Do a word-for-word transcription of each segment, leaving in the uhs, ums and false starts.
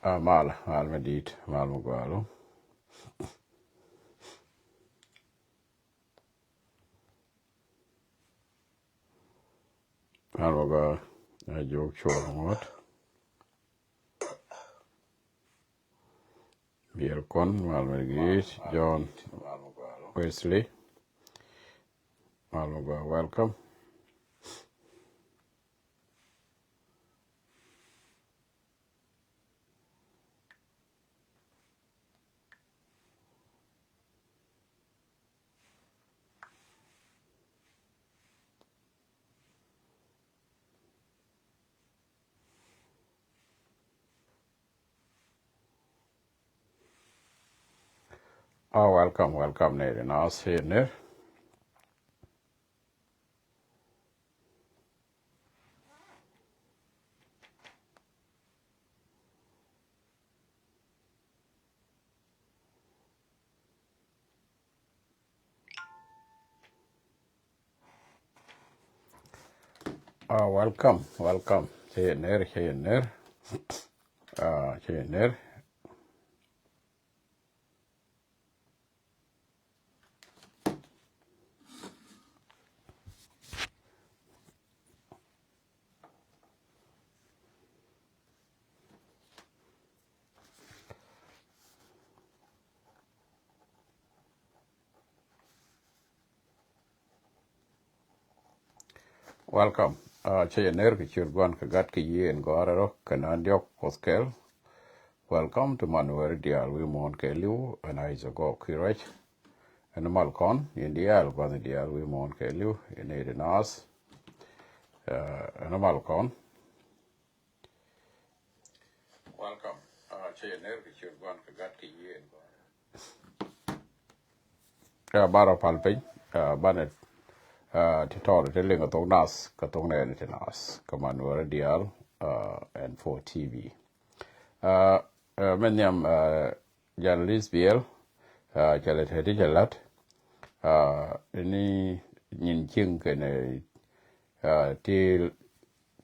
Ah, mal, mal mi dit, mal mi gɔaa. Mal mi gɔaa, a jok cuɔl ŋuɔt. Biɛl kɔn, mal mi dit, John Wesley. Mal mi gɔaa, welcome. Oh, welcome, welcome, neri na sini. Ah, welcome, welcome. Ci ner, ci ner. Ah, ci ner. Welcome. Ah, cä yɛ ner kɛ ciöt Gua̱n kɛ Gat kɛ Yiëë in Gɔ̱a̱rä rɔ kɛ naan diɔ̱k Kuoth kɛl. Welcome to Manuel diaal wi̱i̱ muɔ̱ɔ̱n kɛɛliw ɛn a is a gɔɔk ki̱ ruac. Ɛn mal kɔn in diaal gua̱n diaal wi̱i̱ muɔ̱ɔ̱n kɛɛliw in nɛy ti naath. Ah, ɛn mal kɔn. Welcome. Ah, cä yɛ ner kɛ ciöt Gua̱n kɛ Gat kɛ Yiëë in Gɔ̱a̱rä. Ah, banɛ pal piny, ah, banɛ, ah, ti tɔɔri ti liŋ kɛ thok nath kɛ thok nɛɛni ti naath kɛ Manuel diaal, ah, ɛn four T V. Ah, ah, mɛ nhiam, ah, journalist Biɛl, ah, cɛ lɛ te ti cɛ la̱t, ah, ni nyin cieŋ kɛnɛ, ah, ti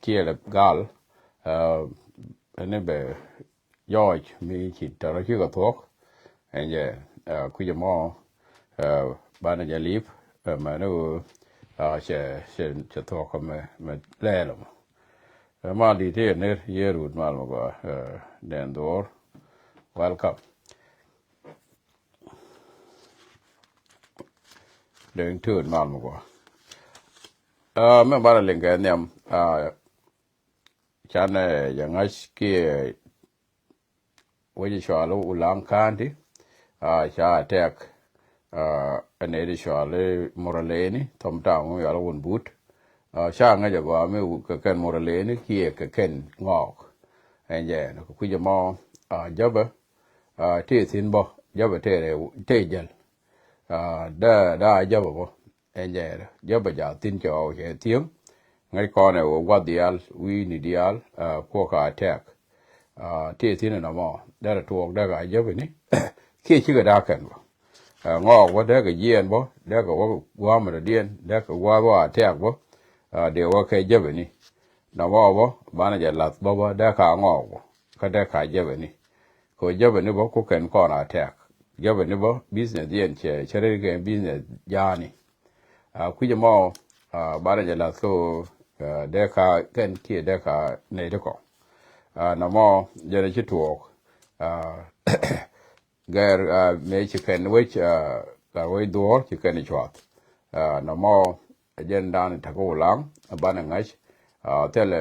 kiɛlɛ gal, ah, ni bɛ jɔɔc mi ci tɔrɔ cikɛ thuɔ̱k. Ɛn jɛ, ah, kui̱c ɛmɔ, ah, banɛ jɛ lip, ah, mɛn ɣöö, ah, cɛ, cɛ, cɛ thuɔ̱k mɛ, mɛ lɛɛl ɛmɔ. Ɛ mal di̱t ti ɛ ner yee rut mal mɛ gɔaa, eh, dɛn dhuɔ̱ɔ̱r. Welcome. Dɛn tööt mal mɛ gɔaa. Ah, mɛ banɛ liŋ kɛ nhiam, ah, canɛ jɛ ŋa̱c kiɛ wec cɔal i̱ Ulaŋ County, ah, ca attack, ah, ɛn nɛy ti cɔal i̱ Muraleni, thɔm taŋ wi̱i̱ cɔal i̱ Wun But. Ah, ca ŋäc agɔaa mi kɛ kɛn Muraleni kiɛ kɛ kɛn Ŋɔɔk. Ɛn jɛ ɛn kɛ kui̱c ɛmɔ, ah, jäpɛ, ah, tëë thi̱n bä, jäpɛ tëë rɛw, tëë jäl. Ah, dee, dee a jäpɛ bä. Ɛn jɛ jäpɛ jaathin cɛ ɣɔw cɛ thiäŋ. Ŋäc kɔn ɛ ɣöö gua̱th diaal wi̱i̱ni diaal, ah, kuɔk ka attack. Ah, tëë thi̱n ɛnɔmɔ derɛ tuɔɔk dee ka jäpɛ ni. Kiɛ cikɛ da̱a̱k kɛn bä. Ah, Ŋɔɔk bä dee kɛ jiɛɛn bä, dee kɛ wä gua̱a̱mɛ dɔ̱diɛn, dee kɛ gua̱a̱th wä attack bä. Ah, dee wä kɛ jäpɛ ni. Nɔmɔ bä banɛ jɛ la̱th bä bä dee ka Ŋɔɔk bä kä dee ka jäpɛ ni. Kɛ ɣöö jäpɛ ni bä ku kɛn kɔn attack. Jäpɛ ni bä business yɛn cɛ, cɛ ri kɛ business ja̱a̱ni. Ah, kui̱c ɛmɔ, ah, banɛ jɛ la̱th kä ɣöö, ah, dee ka kɛn kiɛ dee ka nɛy ti kɔ. Ah, nɔmɔ jɛn ci tuɔɔk. Ah, gɛr, ah, mëë ci kɛn wec, ah, ka wec dhuɔ̱ɔ̱r ci kɛn cuath. Ah, nɔmɔ jɛn dan te kä Ulaŋ banɛ ŋa̱c. Ah, thilɛ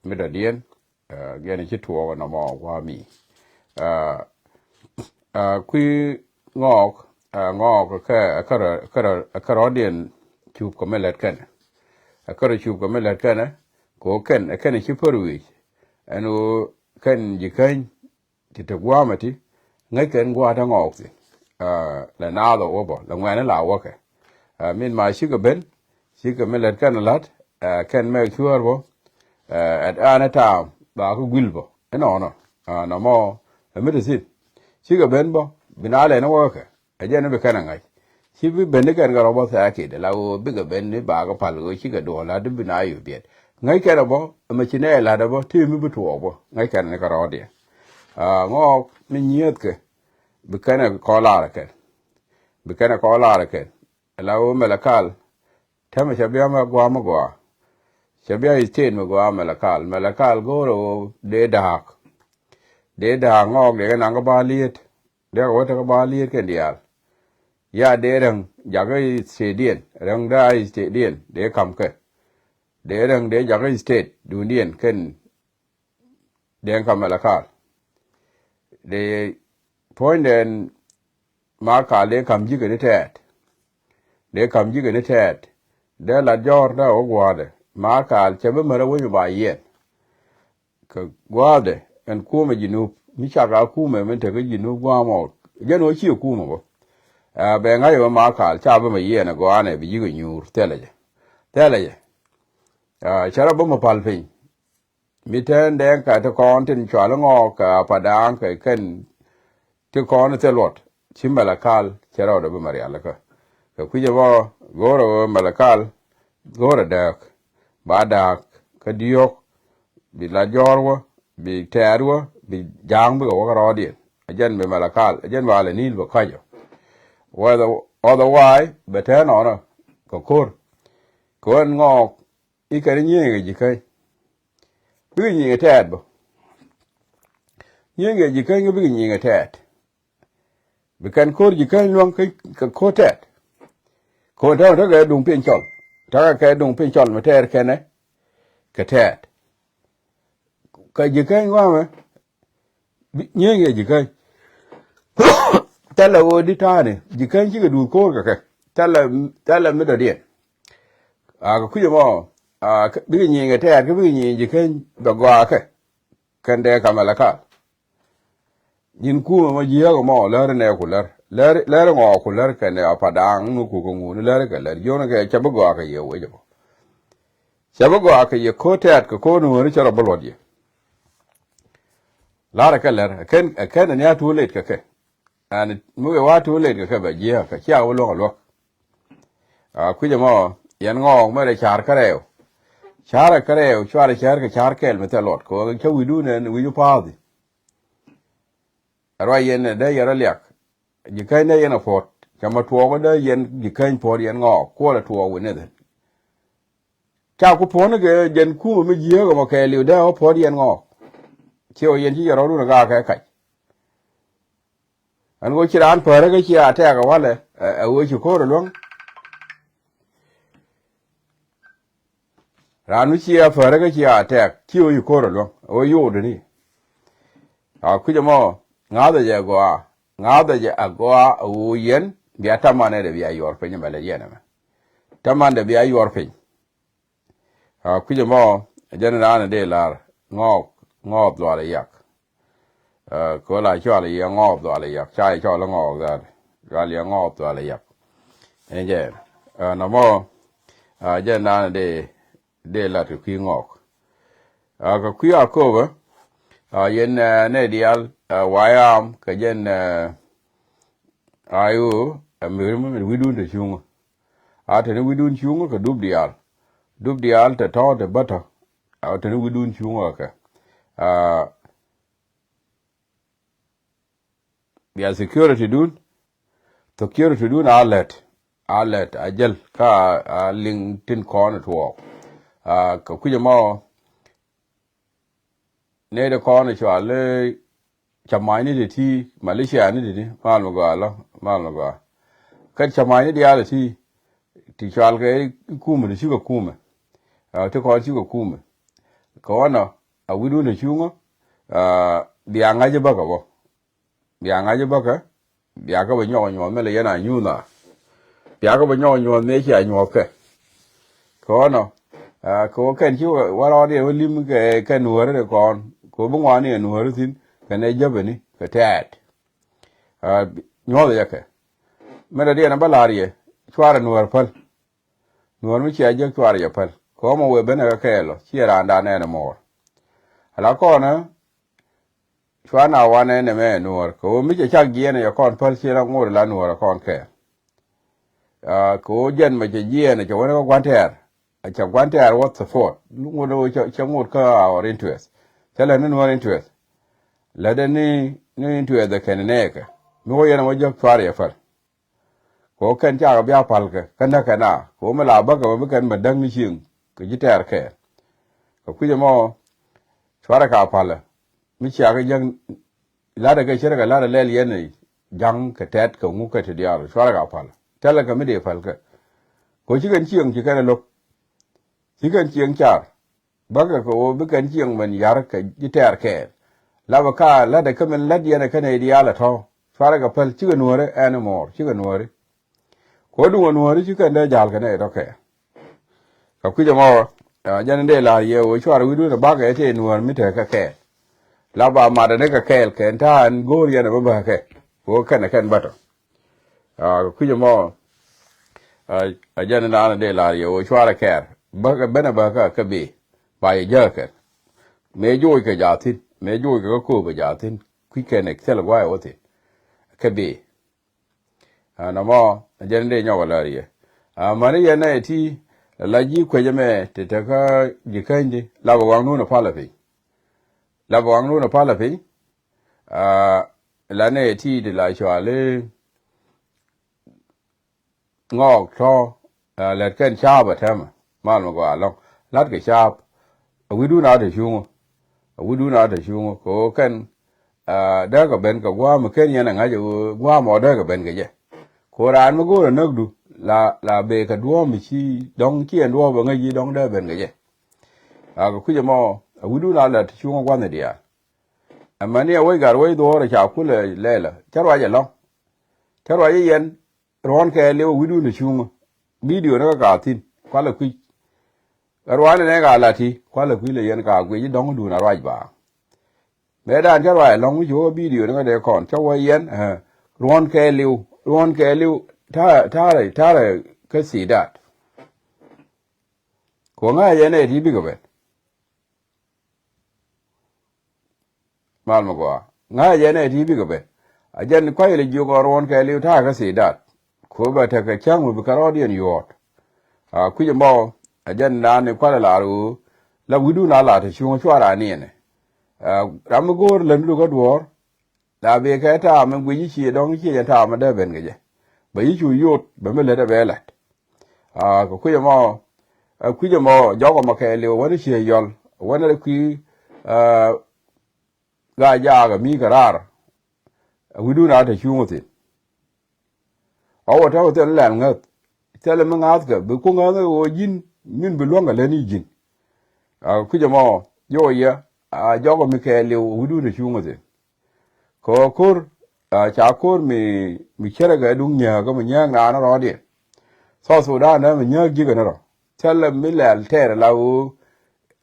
mi dɔ̱diɛn, ah, gɛn ci tuɔɔk nɔmɔ gua̱a̱mi. Ah, ah, kui̱ Ŋɔɔk, ah, Ŋɔɔk kɛ, kɛ rɔ, kɛ rɔ, kɛ rɔ̱diɛn cup kɛ mi lät kɛnɛ. Kɛ rɔ cup kɛ mi lät kɛnɛ, kɛ ɣöö kɛn, kɛn ci pär wi̱i̱c. Ɛn ɣöö kɛn ji̱ käny ti te gua̱a̱mɛ ti, ŋäc kɛn gua̱a̱th te Ŋɔɔk thi̱n. Ah, lɛ naath ɔ wä bä, lɛ ŋuɛ̈ni la wäkɛ. Ah, min ma cikɛ ben, cikɛ mi lät kɛn la̱t, ah, kɛn mɛk cuäär bä, ah, at any time ba kä guil bä. Inɔnɔ, ah, nɔmɔ, ɛ mi te thi̱n. Cikɛ ben bä, bi na lɛn wäkɛ. Ɛ jɛn bi kɛn a ŋa̱c. Ci bi ben ni kɛn kɛ rɔ bä thɛɛkit, la ɣöö bikɛ ben ni bakɛ pal ɣöö cikɛ duɔ̱ɔ̱r la̱t bi na yop biɛt. Ŋäc kɛn a bä, ɛmɛ ci nɛy la̱t a bä, ti mi bi tuɔɔk bä. Ŋäc kɛn ni kɛ rɔɔdiɛn. Aa, Ŋɔɔk mi nyiethkɛ bi kɛnɛ kɔn lar kɛn. Bi kɛnɛ kɔn lar kɛn. La ɣöö Malakal täämɛ cɛ bia mɛ gua̱a̱ mi gɔaa. Cɛ bia state mi gɔaa Malakal. Malakal go̱o̱rɛ ɣöö dee da̱a̱k. Dee da̱a̱k Ŋɔɔk dee kɛ naŋ kä ba liet. Dee kɛ wä te kä ba liet kɛn diaal. Ya dee Rɛŋ jakä state diɛn. Rɛŋ dee a state diɛn dee ka̱m kɛ. Dee Rɛŋ dee jakä state duundiɛn kɛn dee ka̱m Malakal. Dee puɔ̱nydɛn Malakal dee ka̱m ji̱ kɛ ni tɛɛt. Dee ka̱m ji̱ kɛ ni tɛɛt. Dee lat jɔ̱ɔ̱r dee wä gua̱a̱dɛ. Malakal cɛ bi märä wec mi ba yiɛn. Kɛ gua̱a̱dɛ ɛn kumɛ Jinub mi cak a kumɛ min tekä Jinub gua̱a̱mɔ. Jɛn wä ciɛ kumɛ bä. Aa, bɛ ŋa̱c wä Malakal ca bi mɛ yiɛn ɛ gɔaa nɛ bi ji̱ kɛ nyuur thilɛ jɛ. Thilɛ jɛ. Aa, cɛ rɔ bi mɛ pal piny. Mi tɛn dɛŋ kɛ ti kɔn tin cual Ŋɔɔk kɛ Padaŋ kɛ kɛn ti kɔn thil luɔt. Ci Malakal cɛ rɔɔdɛ bi Marial kä. Kɛ kui̱c ɛmɔ go̱o̱rɛ ɣöö Malakal go̱o̱rɛ dääk. Ba da̱a̱k kä diɔ̱ɔ̱k bi la jɔ̱ɔ̱r wä bi tɛɛt wä bi ja̱a̱ŋ bikɛ wä kä rɔɔdiɛn. A jɛn bi Malakal a jɛn ba lɛ ni̱i̱l bɛ kɔ̱cä. Whether, otherwise bɛ tɛn ɔnɔ kɛ ko̱r. Kɛ ɣän Ŋɔɔk i̱ kɛn nyiëëŋ kɛ Ji̱käny. Bikɛ nyiëëŋ kɛ tɛɛt bä. Nyiëëŋ kɛ Ji̱käny kɛ bikɛ nyiëëŋ kɛ tɛɛt. Bi kɛn ko̱r Ji̱käny luäŋ kɛ, kɛ ko̱r tɛɛt. Ko̱n täämɛ tekɛ duŋ piny cɔl. Tekɛ kɛ duŋ piny cɔl mi tɛɛr kɛnɛ kɛ tɛɛt. Kɛ Ji̱käny ŋɔamɛ, bi, nyieny kɛ Ji̱käny. Thilɛ ɣöö di ta̱a̱ni, Ji̱käny cikɛ duut ko̱o̱r kɛ kɛ. Thilɛ, thilɛ mi dɔ̱diɛn. A kɛ kui̱c ɛmɔ, a, bikɛ nyieny kɛ tɛɛr, kä bikɛ nyieny Ji̱käny bɛ gɔaa kɛ. Kɛn dee kamɛ la kal. Nyin kumɛ mɔ jiääk ɛmɔ, lär nɛ ku lär. Lär, lär ŋɔɔk ku lär kɛn ɛ a Padaŋ ni ku kɛ ŋun, lär kɛ lär. Jiɔn kɛ cɛ bi gɔaa kɛ yɛ wec ɛmɔ. Cɛ bi gɔaa kɛ yɛ ko̱ tɛɛt kɛ ko̱ nuɔ̱ɔ̱ri cɛ rɔ bi luɔt yɛ. Lar ɛ kɛ lär, ɛ kɛn, ɛ kɛn ɛ ni a tuulet kɛ kɛ. Ɛn mi wee wa tuulet kɛ kɛ bɛ jiääk kɛ ciak wä luäk ɛ luäk. A kui̱c ɛmɔ, yɛn ŋɔɔk mɛrɛ ca̱r kärɛw. Ca̱r ɛ kärɛw, cuarɛ cäär kɛ ca̱r kɛl mi thil luɔt, kɛ ɣöö cä wi̱dun ɛn wi̱c wä pa̱a̱thi. Ɛ ruac yɛn ɛ dee yɛn rɔ liak. Ji̱käny dee yɛn ɛ puɔ̱t, cɛ mɛ tuɔɔk dee yɛn Ji̱käny puɔ̱t yɛn ŋɔɔk, kuɔlɛ tuɔɔk wi̱n ni thi̱n. Ca ku puɔ̱n kɛ jɛn kumɛ mi jiääk ɛmɔ kɛɛliw dee ɣä puɔ̱t yɛn ŋɔɔk. Ciɛ wä yɛn ci jɛ rɔɔdun ɛ gaak kɛ kac. Ɛn ɣöö ci raan päärä kä ci a tɛɛk ɛ walɛ, ɛ, ɛ ɣöö ci ko̱r ɛ luäŋ. Raan mi ci a päärä kä ci a tɛɛk, ci ɣöö ci ko̱r ɛ luäŋ, ɛ ɣöö yodɛ ni. A kui̱c ɛmɔ, ŋa̱thɛ jɛ agɔaa, ŋa̱thɛ jɛ agɔaa ɛ ɣöö yɛn, bia tamanɛ dee bia yuɔr piny ɛmɛ lɛ yɛn ɛmɛ. Taman dee bia yuɔr piny. A kui̱c ɛmɔ, ɛ jɛn raan ɛ dee lar, ŋɔɔk, ŋɔɔk dhual ɛ yak. Ɛ, kɛ ɣöö la cɔal i̱ ɛ ŋɔɔk dhual ɛ yak, ca i̱ cɔal i̱ ŋɔɔk dhaat. Cɔal i̱ ɛ ŋɔɔk dhual ɛ yak. Ɛn jɛ, ɛ, nɔmɔ, ɛ, jɛn raan ɛ dee, dee lat kɛ kui̱ ŋɔɔk. Ɛ, kɛ kui̱ a köpä, ɛ, yɛn, ɛ, nɛ diaal, ɛ, wayam, kɛ jɛn, ɛ, a i̱ ɣöö, ɛ, mi, mi, mi wi̱dun te cuŋä. A te ni wi̱dun cuŋä kɛ dup diaal. Dup diaal te tɔ̱ te bätɔ. A te ni wi̱dun cuŋä kɛ. A, bia security dun. Security dun a lɛt. A lɛt, a jäl, ka a liŋ tin kɔn tuɔɔk. A, kɛ kui̱c ɛmɔ, nɛy ti kɔn cual i̱ ca ma̱a̱cni ti ti, Malaysia ni ti ti, mal mi gɔaa lɔ, mal mi gɔaa. Kä ca ma̱a̱cni diaal ti, ti cual kɛ i̱ kumɛ, ti cikɛ kumɛ. A, ti kɔn cikɛ kumɛ. Kɛ ɣɔnɔ, a wi̱dun ti cuŋä, a, bia ŋa̱c i̱ bäkɛ bä. Bia ŋa̱c i̱ bäkɛ, bia kä bɛ nyɔk ɛ nyuɔ̱th mi lɛ yɛn a nyuuth a. Bia kä bɛ nyɔk ɛ nyuɔ̱th mi cia nyuɔ̱th kɛ. Kɛ ɣɔnɔ, a, kɛ ɣöö kɛn ci wä, wä rɔɔdiɛn wä li̱m kɛ, kɛ nuääri ti kɔn. Kɛ ɣöö bi ŋuani ɛ nuääri thi̱n, kɛnɛ jäpɛni, kɛ tɛɛt. A, nyuɔ̱th ɛ jɛ kɛ. Mi rɔɔdiɛn ɛ bä la̱r yɛ, cuarɛ nuäär päl. Nuäär mi cia jek cuarɛ jɛ päl. Kɛ ɣöö mɔ wëë ben ɛ kɛ kɛɛl ɔ, ciɛ raandan ɛn ɛ muɔɔr. Ala kɔnɛ, cua na wanɛ nɛmɛ ɛ nuɔɔr. Kɛ ɣöö mi cɛ cak jiɛɛnɛ jɛ kɔn päl, ciɛ la ŋot la nuɔɔr ɛ kɔn kɛɛl. A, kɛ ɣöö jɛn mɛ cɛ jiɛɛnɛ cɛ wänɛ kä gua̱n tɛɛr. A cɛ gua̱n tɛɛr wä support. Ŋot ɛ ɣöö cɛ, cɛ ŋot kä our interest. Cɛ lɛ ni nuɔɔr interest. Lätdɛ ni, ni tuɛɛthɛ kɛn nɛɛkɛ mi wä yɛn ɛ wä jek cuarɛ yɛ päl. Kɛ ɣöö kɛn cakɛ bia pal kɛ kä näk kɛ na kɛ ɣöö mi la bäkɛ bä bi kɛn bä däk ni cieŋ kɛ ji̱ tɛɛr kɛɛl. Kɛ kui̱c ɛmɔ cuarɛ ka palä mi ciakɛ jäk la̱tdɛ kɛ ce̱tkɛ la̱tdɛ lɛl yɛn i̱ ja̱ŋ kɛ tɛt kɛ ŋuk kɛ ti diaal cuarɛ ka palä. Tɛlɛ kɛ mi dee päl kɛ kɛ ɣöö ci kɛn cieŋ ci kɛn ɛ lo̱k. Ci kɛn cieŋ car bäkɛ kɛ ɣöö bi kɛn cieŋ mɛn ya̱r kɛ ji̱ tɛɛr kɛɛl. Lapɛ ka la̱tdɛ kä min la̱t yɛn ɛ kɛn ɛ diaal ɛ tɔ̱ cuarɛ kɛ päl cikɛ nuääri ɛn ɛ mɔɔr cikɛ nuääri. Kɛ ɣöö duŋ ɛ nuääri ci kɛn dee ja̱l kɛ nɛy tɔ̱ kɛɛl. Kɛ kui̱c ɛmɔ jɛn in dee la̱r yɛ ɣöö cuarɛ wi̱cdun ɛ bakɛ tëë nuäär mi tekɛ kɛɛl. La ba matdɛ ni kɛ kɛɛl kɛn ta̱a̱ ɛn go̱o̱r yɛn ɛ bä bäkɛ kɛ ɣöö kɛn ɛ kɛn bä tɔ. Kɛ kui̱c ɛmɔ a jɛn in daanɛ dee la̱r yɛ ɣöö cuarɛ kɛɛr bäkɛ ben ɛ bäkɛ kɛ bi ba yɛ jäk kɛn. Mëë joc kɛ jaathin mëë joc kɛ kä ko̱o̱p ɛ jaathin kui̱c kɛn ɛ thil gua̱a̱c ɛ wä thin kɛ bi. Nɔmɔ jɛn in dee nyɔk ɛ lär yɛ. Amäni yɛn nɛy ti la ji̱ kuecä mɛ ti tekä ji̱ känydi lapɛ waŋdun ɛ palä piny. Lapɛ waŋdun ɛ palä piny. La nɛy ti ti la cuali ŋɔɔk tɔ̱ lät kɛn ca̱a̱p ɛ tɛmɛ mal mi gɔaa lɔ̱ŋ. La̱tkɛ ca̱a̱p ɛ wi̱cdun a te cuŋä. Ɛ wi̱cdun a te cuŋä kɛ ɣöö kɛn dee kɛ ben kɛ gua̱a̱m mi ken yɛn ɛ ŋa̱c ɛ ɣöö gua̱a̱m ɔ dee kɛ ben kɛ jɛ. Kɛ ɣöö raan mi go̱o̱r ɛ näkdu la, la bëë kɛ duɔ̱ɔ̱m mi ci dɔ̱ŋ ci ɛn duɔ̱ɔ̱p ɛ ŋäc ji̱ dɔ̱ŋ dee ben kɛ jɛ. A kɛ kui̱c ɛmɔ ɛ wi̱cdun a lät cuŋä gua̱nh ɛ diaal. Amäni ɛ wec gat wec dhuɔ̱ɔ̱r ɛ ca kulɛ lɛlä cä ruac ɛlɔ̱ŋ. Cä ruac ɛ yɛn ruɔ̱n kɛɛliw wi̱cdun ɛ cuŋä. Bidio ni kä ka thi̱n kualɛ kui̱c. Ɛ ruac ni nɛ ka la̱t ti kualɛ kui̱c lɛ yɛn ka guic i̱ dɔ̱ŋdun a ruac ba. Mëëdan cä ruac ɛlɔ̱ŋ wi̱c wä bidio ni kä dee kɔn cä wä yɛn ruɔ̱n kɛɛliw ruɔ̱n kɛɛliw ta̱rɛ ta̱rɛ kä thi̱i̱daat. Kuɔ̱ŋä yɛn ɛ ti bikɛ ben. Mal mi gɔaa ŋa̱c jɛ nɛ ti bikɛ ben. A jɛn kua̱c ilɛ jiök ɣɔr ɣɔn kɛɛliw ta̱a̱ kä thi̱i̱daat. Kuɔ bɛ tekɛ cäŋ mi bi kɛ rɔɔdiɛn yuɔ̱ɔ̱t. A kui̱c ɛmɔ a jɛn naan ni kualɛ laar ɣöö la wi̱cdun a la te cuŋä cuarɛ aniɛnɛ. Ram mi go̱o̱r lätdu kä duɔ̱ɔ̱r. La bikɛ ta̱a̱ mi guic i̱ ciɛ dɔ̱ŋ ciɛ jɛn ta̱a̱ mi dee ben kɛ jɛ. Bɛ yi̱ cu yot bɛ mi lät ɛ bɛ la̱t. Kɛ kui̱c ɛmɔ ɛ kui̱c ɛmɔ jɔk ɛmɔ kɛɛliw wänä ciɛ yɔl wänä kui̱. Gaa jaakɛ mi kɛ raar. Ɛ wi̱cdun a te cuŋä thi̱n. Ɣɔw ɛ tɛmɛ thil lɛl ŋäth. Thilɛ mi ŋa̱thkɛ bi kuŋ ŋäthkɛ ɣöö ji̱n min bi luäŋ kɛ lätni ji̱n. Kɛ kui̱c ɛmɔ jɔk yɛ a jɔk ɛ mi kɛɛliw ɛ wi̱cdun te cuŋä thi̱n. Kɛ ɣöö ko̱r ca ko̱r mi mi cärɛ kɛ duŋ nyääk kä mi nyääk naan rɔɔdiɛn. South Sudan dä mi nyääk ji̱ kɛ ni rɔ. Thilɛ mi lɛl tɛɛr la ɣöö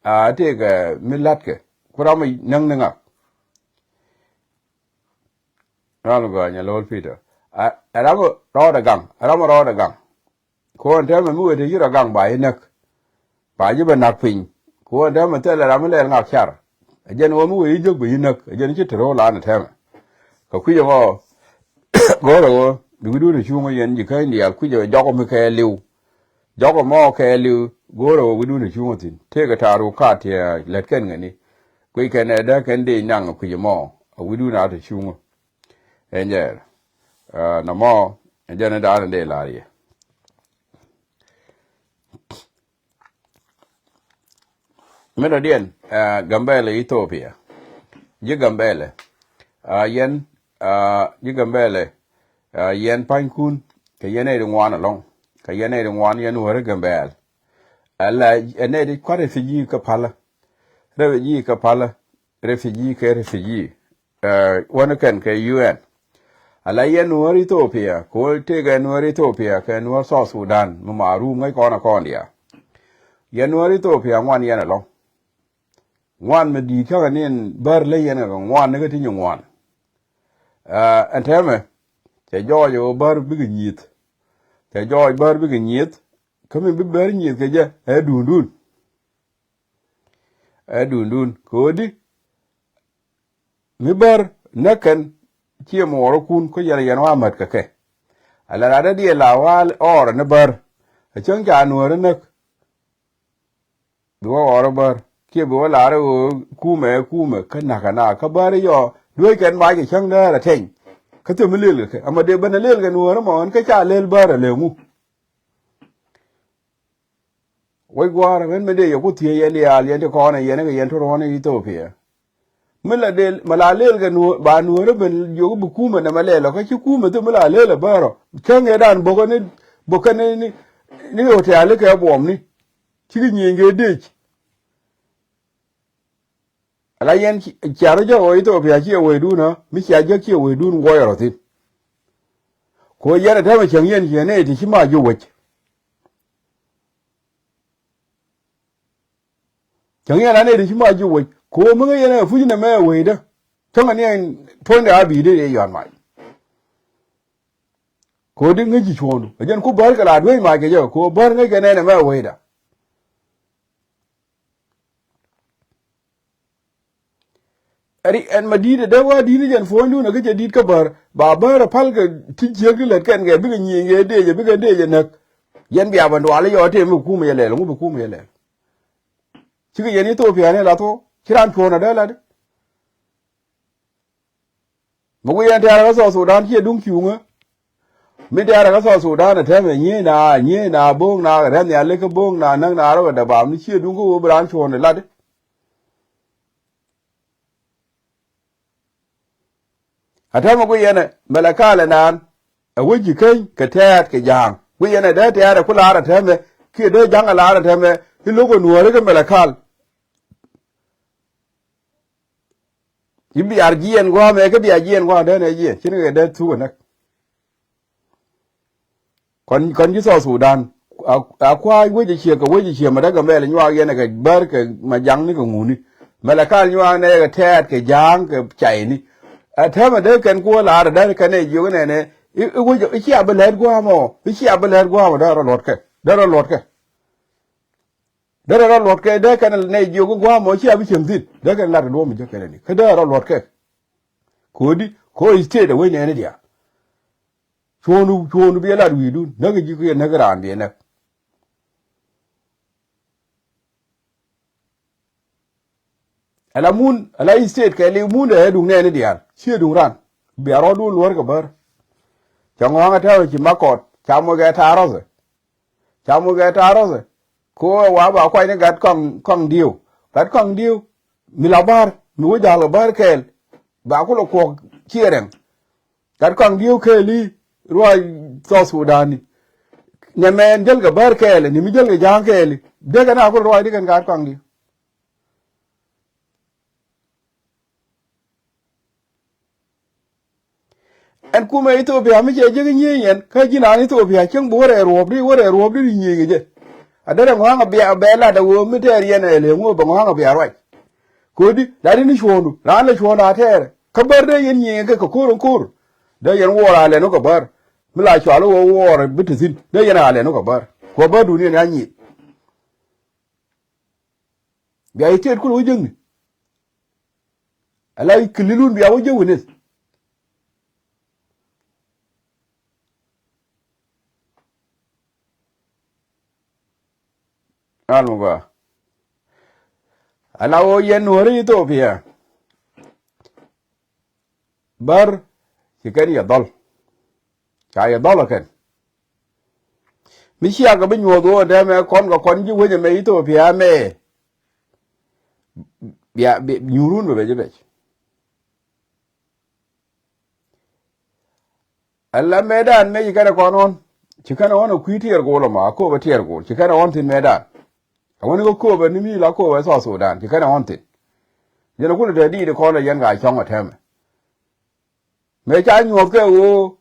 a tëëkɛ mi la̱tkɛ ku ram mi näk ni ŋak. Ram mi gɔaa nyɛ lo̱l Peter. Ɛ ram mi rɔɔdɛ gaŋ ɛ ram mi rɔɔdɛ gaŋ. Kuɔn tɛmɛ mi wee te ci rɔ gaŋ ba yi näk. Ba ji̱ bɛ na̱k piny. Kuɔn tɛmɛ thilɛ ram mi lɛl ŋak car. Ɛ jɛn wä mi wee yi jök bɛ yi näk ɛ jɛn ci te ro̱o̱ lan ɛ tɛmɛ. Kɛ kui̱c ɛmɔ go̱o̱rɛ wä bi wi̱cdun ɛ cuŋä yɛn ji̱ käny diaal kui̱c ɛ jɔk ɛ mi kɛɛliw. Jɔk ɛ mɔ kɛɛliw go̱o̱rɛ wä wi̱cdun ɛ cuŋä thi̱n tëëkɛ ta̱a̱ ruk kaat tiɛɛc lät kɛn kɛn ni. Kui̱c kɛn ɛ däk kɛn dee naŋ ɛ kui̱c ɛmɔ ɛ wi̱cdun a te cuŋä. Ɛn jɛɛr nɔmɔ ɛ jɛn ɛ daanɛ dee la̱r yɛ. Mi dɔ̱diɛn Gambɛlɛ Ithiopia. Ji̱ Gambɛlɛ yɛn ji̱ Gambɛlɛ yɛn pa̱nykun kɛ yɛn nɛy ti ŋuan ɛlɔ̱ŋ. Kɛ yɛn nɛy ti ŋuan yɛn wä ri Gambɛl. Ala ɛ nɛy ti kua̱r refugee kä palä. Refugee kä palä. Refugee kɛ refugee. Wänä kɛn kɛ U N. Ala yɛn nuäär Ithiopia kɛ wä tëëkɛ nuäär Ithiopia kɛ nuäär South Sudan mi marum ŋäc kɔn ɛ kɔn diaal. Yɛn nuäär Ithiopia ŋuan yɛn ɛlɔ̱ŋ. Ŋuan mi di̱i̱t cäŋɛ ni ɛn bär ley yɛn kɛ ŋuan ni kä ti nyi ŋuan. Ɛn tɛmɛ cɛ jɔɔc ɛ ɣöö bär bikɛ nyieth. Cɛ jɔɔc bär bikɛ nyieth. Kä mi bi bär nyieth kɛ jɛ ɛ duundun. Ɛ duundun kɛ ɣöö di mi bär näk kɛn ciɛ muɔɔrikun kä yɛn yɛn wa mät kɛ kɛ. Ala rat dee diɛ la wa ɔɔrɛ ni bär. Ɛ cäŋ ca nuääri näk. Bi wä ɣɔr bär Kiɛ bi wä lar ɣöö kumɛ, kumɛ kä nakä na kä bäär yɔ duec kɛn mac kɛ cäŋ däär a tɛny. Kä thil mi lel kɛ kɛ ama dee ben a lel kɛ nuɔ̱ɔ̱r mɔ ɣän kä ca lel bäär a lëë ŋu. Wec gua̱a̱r ɣän mi dee yɛ ku thiee yɛn diaal yɛn ti kɔn ɛ yɛn kɛ yɛn ti ruɔ̱n Ithiopia. Mi la del, mi la lel kɛ nuɔ̱ɔ̱r, ba nuɔ̱ɔ̱r ben jiök bi kumɛ nɛmɛ lɛl ɔ kä ci kumɛ thil mi la lel ɛ bäär ɔ. Cäŋ ɛ dan bokä ni, bokä ni, ni, ni hotel kɛ buɔm ni. Cikɛ nyieny kɛ dec. Ala yɛn cia rɔ jɔk ɣöö Ithiopia ciɛ wecdun ɣä mi cia jek ciɛ wecdun guɔyɛ rɔ thi̱n. Kɛ ɣöö yɛn ɛ täämɛ cäŋ yɛn ciɛ nɛy ti ci ma jiök wec. Cäŋ yɛn a nɛy ti ci ma jiök wec kɛ ɣöö mi ŋäc yɛn ɛ puc nɛmɛ ɛ wecdä. Cäŋɛ ni ɛn puɔ̱nydɛ a bi̱i̱dɛ yɛ yɔ̱a̱n mac. Kɛ ɣöö di ŋäc ji̱ cuɔ̱ɔ̱ŋdu ɛ jɛn ku bäär kɛ la dueec mac kɛ jɛ kɛ ɣöö bäär ŋäc kɛ nɛy nɛmɛ ɛ wecdä. Ri ɛn ma di̱i̱t ɛ dee wa di̱i̱t ni jɛn puɔ̱nydun ɛ kä cɛ di̱i̱t kä bäär ba bäär ɛ pal kɛ ti ciek ti lät kɛn kɛ bikɛ nyieny kɛ dec ɛ bikɛ dec ɛ näk. Yɛn bia bä dual i̱ yɔ tëë mi kumɛ yɛ lɛl ŋu bi kumɛ yɛ lɛl. Cikɛ yɛn Ithiopia ni lath ɣöö ci raan cuɔ̱ɔ̱n ɛ dee lat i̱. Mi wi̱i̱ ɛn tɛ̈rɛ kä South Sudan ciɛ duŋ cuŋä. Mi tɛ̈rɛ kä South Sudan ɛ tɛmɛ nyiee na nyiee na bo̱o̱ŋ na rɛ̈n nhial ikä bo̱o̱ŋ na näk na rɔ̱ kɛ däbaam ni ciɛ duŋ kä ɣöö bi raan cuɔ̱ɔ̱n ɛ lat i̱. Ɛ tɛmɛ guic yɛn ɛ mɛlɛ kalɛ naan ɛ wec ji̱ keny kɛ tɛɛt kɛ ja̱a̱ŋ guic yɛn ɛ dee tɛɛt ɛ ku laar ɛ tɛmɛ kiɛ dee ja̱ŋ ɛ laar ɛ tɛmɛ i̱ lo̱k ɛ nuääri kä mɛlɛ kal. I̱ biaar jiɛɛn gua̱a̱mɛ kä biaar jiɛɛn gua̱a̱mɛ dee nɛ jiɛɛn cin kɛ dee thuk ɛ näk. Kɔn kɔn ji̱ South Sudan a kua̱a̱c wec a ciek kɛ wec a ciek mɛ däk kɛ mɛl nyuak yɛn kɛ bär kɛ mɛ jaŋni kɛ ŋuni. Mɛlɛ kal nyuak nɛ kɛ tɛɛt kɛ ja̱a̱ŋ kɛ cayni. Ɛ tɛmɛ dee kɛn kuɔ laar ɛ dee kɛn ɛ jiök nɛnɛ i̱ wec i̱ cia bi lɛt gua̱a̱mɛ ɔ i̱ cia bi lɛt gua̱a̱mɛ dee rɔ luɔtkɛ dee rɔ luɔtkɛ. Derɛ rɔ luɔt kɛ dee kɛn nɛ jiök gua̱a̱mɔ cia bi cieŋ thi̱n dee kɛn lat kɛ duɔ̱ɔ̱p mi jek kɛn ni kä derɛ rɔ luɔt kɛ. Ko̱di ko̱ state ɛ wec nɛɛni diaal. Cuɔ̱ɔ̱ŋdu cuɔ̱ɔ̱ŋdu bi ɛ lat wi̱i̱dun näk ji̱ kiɛ näk raan bi ɛ näk. Ala mun ala state kɛ liw mun dee ɛ duŋ nɛɛni diaal ciɛ duŋ ran. Bia rɔɔdun luɔ̱r kɛ bär. Cɛ ŋɔ̱a̱ŋ ɛ tɛ̈wɛ ci makɔt ca moc kɛ ta̱a̱ rɔ̱thɛ. Ca muc kɛ ta̱a̱ rɔ̱thɛ. Ko ɛ wa ba kuany ni gat kɔaŋ kɔaŋ diw gat kɔaŋ diw. Mi la bär mi wä ja̱l kɛ bär kɛɛl. Ba kulɛ kuɔk ciɛ rɛŋ. Gat kɔaŋ diw kɛɛli ruac South Sudan ni. Nɛ mɛn jäl kɛ bär kɛɛl ni mi jäl kɛ ja̱a̱ŋ kɛɛli. Dee kɛ na kulɛ ruac di kɛn gat kɔaŋ diw. Ɛn kumɛ Ithiopia mi cɛ jek nyiey yɛn kä ji̱ naan Ithiopia cieŋ bi wä rɛɛ ruɔ̱ɔ̱pdi wä rɛɛ ruɔ̱ɔ̱pdi ri nyiey kɛ jɛ. A derɛ ŋɔ̱a̱ŋ a bia bɛ lat a ɣöö mi tɛɛr yɛn ɛ lëë ŋo̱o̱ bɛ ŋɔ̱a̱ŋ a bia ruac. Ko̱di lat in cuɔ̱ɔ̱ŋdu raan lɛ cuɔ̱ɔ̱ŋdu a tɛɛrɛ kä bär dee yɛn nyiey kɛ kɛ ko̱r in ko̱r. Dee yɛn wuɔɔr a lɛn wä kɛ bär mi la cual wä wuɔɔr bi te thi̱n dee yɛn a lɛn wä kɛ bär kuɔ bärdun yɛn a nyiey. Bia i̱ tiet kulɛ wä jäŋni. Ala i̱ kililun bia wä jäŋ wi̱nith. Al mubaa. Ala wä yɛn nuɔ̱ri Ithiopia. Bär ci kɛn yɛ dhɔl. Ca yɛ dhɔl ɛ kɛn. Mi ciakɛ bi nyuɔ̱th ɣöö dɛmɛ kɔn kɛ kɔn ji̱ wec ɛmɛ Ithiopia ɛmɛ. Bia nyuurun bɛ bɛ ji̱ bɛc. Ala mëëdan mëë ci kɛn ɛ kɔn ɣɔn ci kɛn ɛ ɣɔn ɛ kui̱ tiɛɛr go̱o̱l ɛmɔ a kööbä tiɛɛr go̱o̱l ci kɛn ɛ ɣɔn thi̱n mëëdan. Ɛ wän ikä kööbä ni mi la kööbä ɛ South Sudan ci kɛn ɛ ɣɔn thi̱n. Yɛn ɛ kulɛ te diit ɛ kɔn ɛ yɛn ka cɔ̱ŋ ɛ tɛmɛ. Mëë ca nyuɔ̱th kɛ ɣöö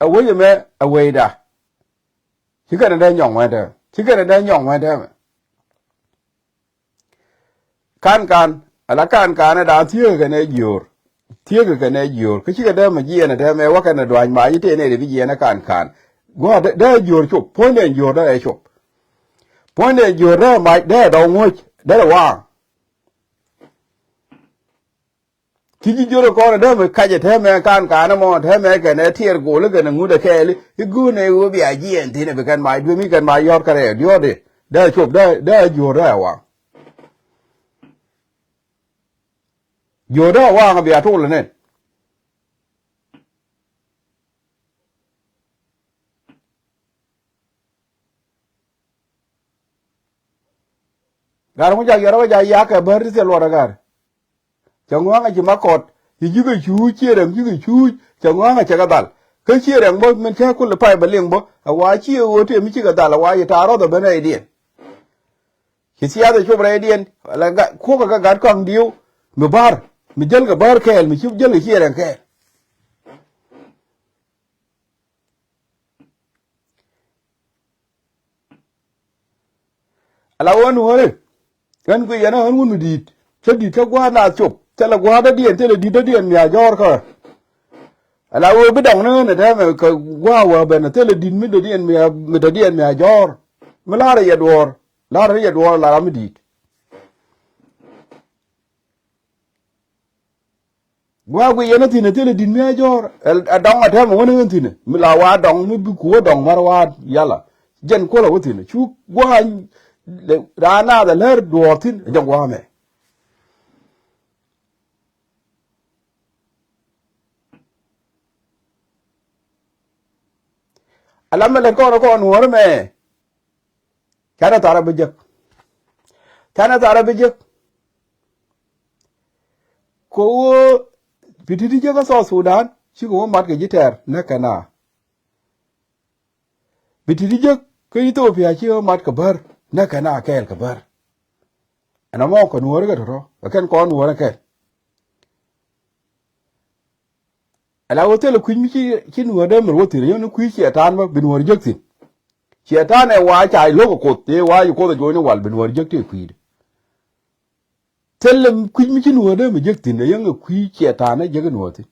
ɛ wec ɛmɛ ɛ wecda. Ci kɛn ɛ dee nyɔŋ wɛn tɛmɛ ci kɛn ɛ dee nyɔŋ wɛn tɛmɛ. Kan kan ala kan kan ɛ daan thieekä kɛn ɛ jiöör. Thieekä kɛn ɛ jiöör kä cikɛ dee mɛ jiɛɛn ɛ tɛmɛ wä kɛn ɛ dua̱ny mac i̱ tëë nɛy ri bi jiɛɛn ɛ kan kan. Gua̱a̱ dee jiöör cop puɔ̱nydɛ jiöör dee ɛ cop. Puɔ̱nydɛ jiöör dee ɛ mac dee ɛ dɔw ŋuɔ̱c dee ɛ waaŋ. Ci ji̱ jiöt ɛ kɔn ɛ dee mi kac ɛ tɛmɛ kan kan ɛmɔ tɛmɛ kɛn ɛ tiɛɛr go̱o̱l ɛ kɛn ɛ ŋut ɛ kɛɛli i̱ go̱o̱n ɛ ɣöö bia jiɛɛn thi̱n ɛ bi kɛn mac duemi kɛn mac yɔ̱t kɛ rɛɛ diɔ̱ɔ̱tdɛ dee cop dee dee jiöör dee ɛ waŋ. Jiötdä waŋ bia tol nɛn. Gat ŋu jak yɔrɔ wä jak yakɛ bär ti thil luɔt ɛ gat. Cɛ ŋua̱ŋ a ci ma kɔt ci ji̱ kɛ cuuc ciɛ rɛŋ ci kɛ cuuc cɛ ŋua̱ŋ a cɛ kɛ dhal. Kä ciɛ rɛŋ bä min te kul pay bä liŋ bä a wa ciɛ ɣöö tëë mi ci kɛ dhal a wa ci ta̱a̱ rɔth a ben rɛydiɛn. Ci thiath a cop rɛydiɛn la kuɔkä kɛ gat kɔaŋ diw mi bär mi jäl kɛ bär kɛɛl mi ci jäl kɛ ciɛ rɛŋ kɛɛl. Ala ɣöö nuɔ̱ɔ̱ri ɣän kui̱ yɛn ɣän wun mi di̱i̱t cä di̱i̱t cä gua̱a̱r naath cop thilɛ gua̱a̱r dädiɛn thilɛ di̱t dädiɛn mi a jɔ̱ɔ̱r kä. Ala ɣöö bi dɔŋ ni ɣän ɛ tɛmɛ kɛ gua̱a̱r wä ben thilɛ di̱t mi dädiɛn mi a mi dädiɛn mi a jɔ̱ɔ̱r. Mi la̱rä yɛ duɔ̱ɔ̱r la̱rä yɛ duɔ̱ɔ̱r la ram mi di̱i̱t. Gua̱a̱ guic yɛn a thi̱n a thilɛ di̱t mi a jɔ̱ɔ̱r ɛ dɔ̱ŋ a tɛmɛ wän a ɣän thi̱n mi la wa dɔ̱ŋ mi bi ku wä dɔ̱ŋ mär wa yala. Jɛn kuɔlɛ wä thi̱n cu gua̱a̱ raan naath a lär duɔ̱ɔ̱r thi̱n a jɛ gua̱a̱ mɛ. Ala mi lät kɔn kɔn nuɔ̱ɔ̱r mɛ. Canɛ thar a bi jek. Canɛ thar a bi jek. Kɛ ɣöö bi ti̱ti̱ jek kä South Sudan cikɛ wä mat kɛ ji̱ tɛɛr näk kɛ na. Bi ti̱ti̱ jek kä Ethiopia cikɛ wä mat kɛ bär näk kɛ na kɛɛl kɛ bär. Ɛn amɔ kɛ nuɔ̱ɔ̱ri kɛ tɔ̱tɔ̱ kɛ kɛn kɔn nuɔ̱ɔ̱ri kɛn. Ala wä thilɛ kui̱c mi ci ci nuɔ̱ɔ̱r dee mi ruɔ̱th thi̱n yäŋ ni kui̱c ciɛ ta̱a̱n bä bi nuɔ̱ɔ̱r jiäk thi̱n. Ciɛ ta̱a̱n ɛ wa ca lo̱k ɛ koth tëë wa ci koth ɛ jo̱o̱cni wal bi nuɔ̱ɔ̱r jiäk tëë kui̱dɛ. Thilɛ kui̱c mi ci nuɔ̱ɔ̱r dee mi jiäk thi̱n ɛ yäŋ ɛ kui̱c ciɛ ta̱a̱n ɛ jiäk nuɔ̱ɔ̱r thi̱n.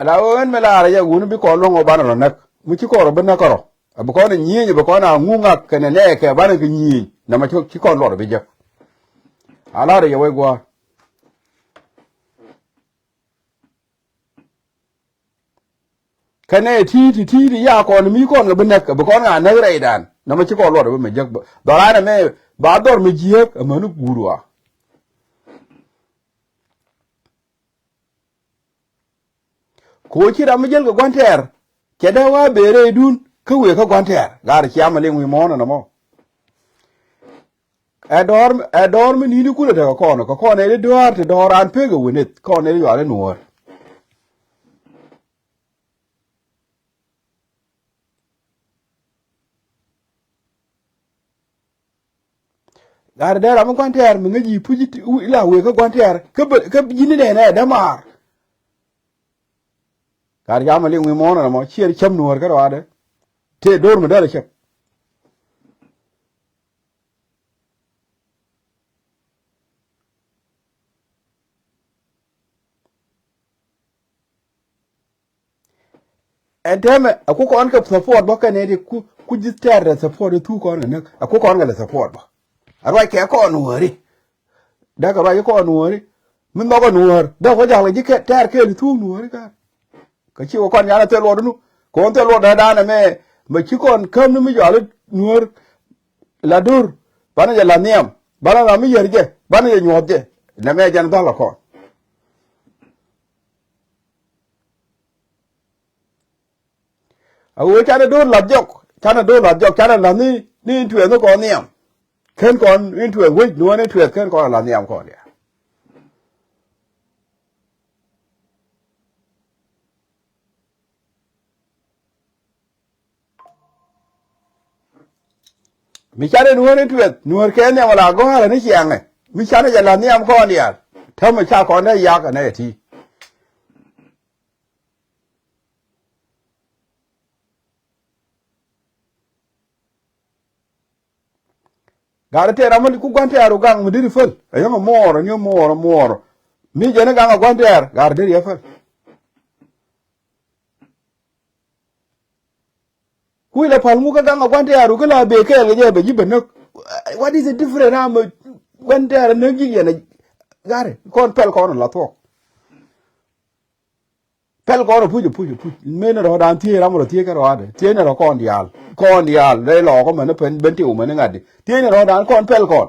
Ala ɣöö ɣän mi laarä jɛ wuni bi kɔn luɔ̱ŋ ɣöö banɛ rɔ näk mi ci kɔn rɔ bi näk kärɔ. A bi kɔn a nyieny a bi kɔn a ŋuŋ ŋak kɛnɛ nɛɛkɛ banɛ kɛ nyieny nɛmɛ ci kɔn luɔt bi jek. A laarä jɛ wec gua̱a̱r. Kɛnɛ ti̱i̱t ti̱i̱t ya kɔn mi kɔn kɛ bi näk a bi kɔn a näk rɛydan nɛmɛ ci kɔn luɔt bi mi jek. Dhɔran ɛmɛ ba dhɔr mi jiääk amäni guur wa. Koci ram mi jäl kɛ gua̱n tɛɛr cɛ dee wa bëë rɛydun kä wëë kä gua̱n tɛɛr. Gaar ciam a liŋ wi̱i̱ muɔ̱ɔ̱n ɛn ɛmɔ. Ɛ dɔ̱ɔ̱r ɛ dɔ̱ɔ̱r mi ni̱ni kulɛ tekɛ kɔn kɛ kɔn ɛ di dɔ̱ɔ̱r ti dɔ̱ɔ̱r an pek ɛ wëneth kɔn ɛ di yual ɛ nuɔ̱ɔ̱r. Gat dee ram mi gua̱n tɛɛr mi ŋäc yi puc ila wëë kä gua̱n tɛɛr kä ji̱n inɛnɛ dämaar. Gat jam a liŋ wi̱i̱ muɔ̱ɔ̱n ɛn ɛmɔ ciɛ cäm nuɔ̱ɔ̱r kä ruaadɛ. Tëë do̱r mi däl a cäm. Ɛn tɛmɛ a ku kɔn kɛ support bä kɛn ɛ di ku ku ji̱ tɛɛr dɛ support di thuk kɔn kɛ näk a ku kɔn kɛ lɛ support bä. A ruac kɛ kɔn nuɔ̱ɔ̱ri. Däk a ruac kɔn nuɔ̱ɔ̱ri mi nhɔk a nuɔ̱ɔ̱r däk wä jal kɛ ji̱ tɛɛr kɛɛl di thuk nuɔ̱ɔ̱ri ka̱n. Kä ci wä kɔn nyan a thil luɔt nu kɔn thil luɔt dädan ɛmɛ mɛ ci kɔn käm ni mi jɔal nuɔ̱ɔ̱r. La dur banɛ jɛ la nhiam banɛ la mi yär jɛ banɛ jɛ nyuɔth jɛ. Nɛmɛ jɛn dhal a kɔn. A ɣöö canɛ do̱r lath jɔk canɛ do̱r lath jɔk canɛ lath ni ni in tuɛth ni kɔn nhiam. Ken kɔn in tuɛth wec ni wä ni tuɛth ken kɔn a lath nhiam kɔn ya. Mi canɛ nuɔ̱ɔ̱r in tuɛth nuɔ̱ɔ̱r kɛ nhiam ala gɔ̱a̱rä ni ciaŋɛ mi canɛ jɛ lath nhiam kɔn diaal. Täämɛ ca kɔn dee yak ɛnɛ ɛ ti. Gat tɛɛr amä ku gua̱n tɛɛr ru gaŋ mi deri päl ɛ yäŋ ɛ muɔɔr ɛ ni muɔɔr ɛ muɔɔr. Mi jɛn ɛ gaŋ ɛ gua̱n tɛɛr gat deri ɛ päl. Kui̱ lɛ pal ŋuk kä gaŋ a gua̱n tɛɛr ru kä la bëë kɛɛl kɛ jɛ bɛ ji̱ bɛ näk. What is the difference? Ram gua̱n tɛɛr näk ji̱ yɛn a gari kɔn pɛl kɔn la thuɔk. Pɛl kɔn apuc, apuc, apuc. Mëë ni rɔ̱dan thiec ram rɔ thiec kɛ rɔ̱adɛ. Thiec ni rɔ kɔn diaal. Kɔn diaal. Rɛy lɔɔk mɛn pɛn ben ti wumɛn ŋa̱tdi. Thiec ni rɔ̱dan kɔn pɛl kɔn.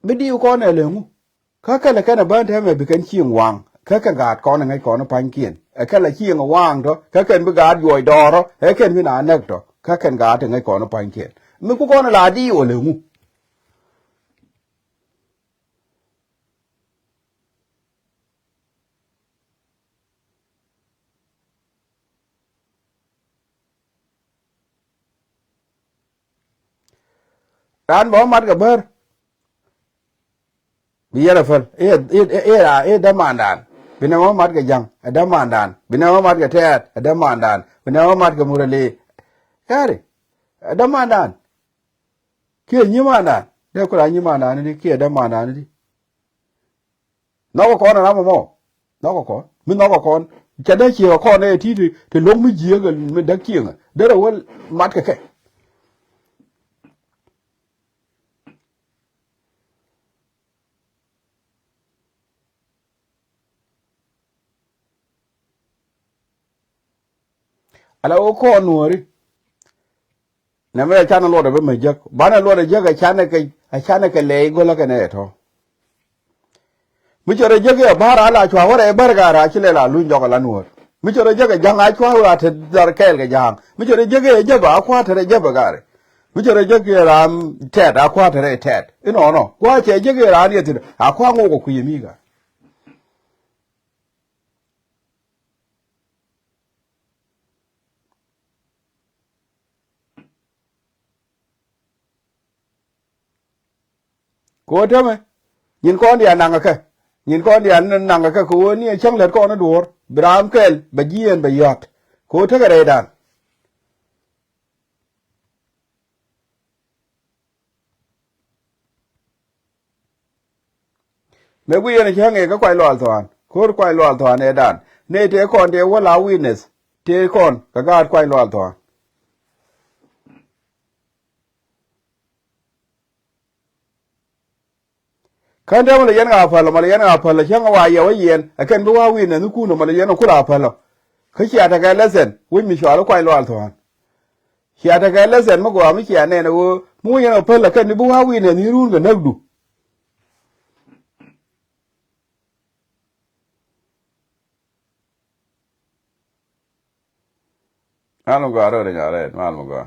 Bi diw kɔn ɛ leŋu. Kä kɛn ɛ kɛn ɛ bän tɛmɛ bi kɛn cieŋ waŋ. Kä kɛn gaat kɔn ɛ ŋäc kɔn ɛ pa̱nykiɛn. Ɛ kɛn la cieŋ ɛ waŋ tɔ. Kä kɛn bi gaat juɔc dɔɔrɔ. Ɛ kɛn bi na nɛk tɔ. Kä kɛn gaat ɛ ŋäc kɔn ɛ pa̱nykiɛn. Mi ku kɔn ɛ la diw ɛ leŋu. Raan bɛ wä mat kɛ bär. Bi yɛn a päl i̱, i̱, i̱, i̱, i̱ dämandan. Bi nɛ wä mat kɛ ja̱ŋ ɛ dämandan. Bi nɛ wä mat kɛ tɛɛt ɛ dämandan. Bi nɛ wä mat kɛ murali. Kɛri ɛ dämandan. Kiɛ nyimandan dee kula nyimandan ni di kiɛ dämandan ni di. Nhɔkɛ kɔn ɛ ram ɛmɔ. Nhɔkɛ kɔn mi nhɔkɛ kɔn. Ca dee ciek ɛ kɔn ɛ ti ti lo̱ŋ mi jiek ɛ mi däk cieŋ ɛ derɛ wä mat kɛ kɛ. Ala wä kɔn nuɔ̱ɔ̱ri. Nɛmɛ ɛ canɛ luɔt ɛ bi mɛ jek banɛ luɔt ɛ jek ɛ canɛ kɛ, ɛ canɛ kɛ lɛy go̱lä kɛnɛ ɛ tɔ̱. Mi cɛ rɔ jek ɛ ba̱r a la cua wä rɛy bär ga̱a̱r a ci lɛ la luny jɔk ɛ la nuɔ̱ɔ̱r. Mi cɛ rɔ jek ɛ ja̱ŋ a cua wä a te dhar kɛɛl kɛ ja̱a̱ŋ. Mi cɛ rɔ jek ɛ jep a kua te rɛy jep ɛ ga̱a̱r. Mi cɛ rɔ jek ɛ raan tɛt a kua te rɛy tɛt inɔnɔ kua cɛ jek ɛ raan yɛ thi̱n a kua ŋok ɛ kui̱ ɛ mi ga̱a̱r. Kɛ ɣöö tämɛ nyin kɔn diaal naŋ kɛ kɛ. Nyin kɔn diaal naŋ kɛ kɛ kɛ ɣöö ni ɛ cäŋ lät kɔn i̱ duɔ̱ɔ̱r bi raam kɛl bɛ jiɛɛn bɛ yɔ̱a̱t. Kɛ ɣöö tekɛ rɛydan. Mëë guic yɛn cäŋ ëë kä kuac lual thuan ko̱r kuac lual thuan ëëdan. Nɛy tëë kɔn tëë wä la witness tëë kɔn kɛ gaat kuac lual thuan. Kän tɛmɛ lɛ yɛn ŋa päl mɔ lɛ yɛn ŋa päl cäŋ wa yɛ wä yɛn ɛ kɛn bi wa witness ni kun mɔ lɛ yɛn ɛ kula päl. Kä cia tekɛ lesson wec mi cual kuac lual thuan. Cia tekɛ lesson mi gɔaa mi cia nɛn ɛ ɣöö mi wä yɛn ɛ päl ɛ kɛn ni bi wa witness ni run kɛ näkdu. Mal mi gɔaa rɛw rɛy nyarɛɛt mal mi gɔaa.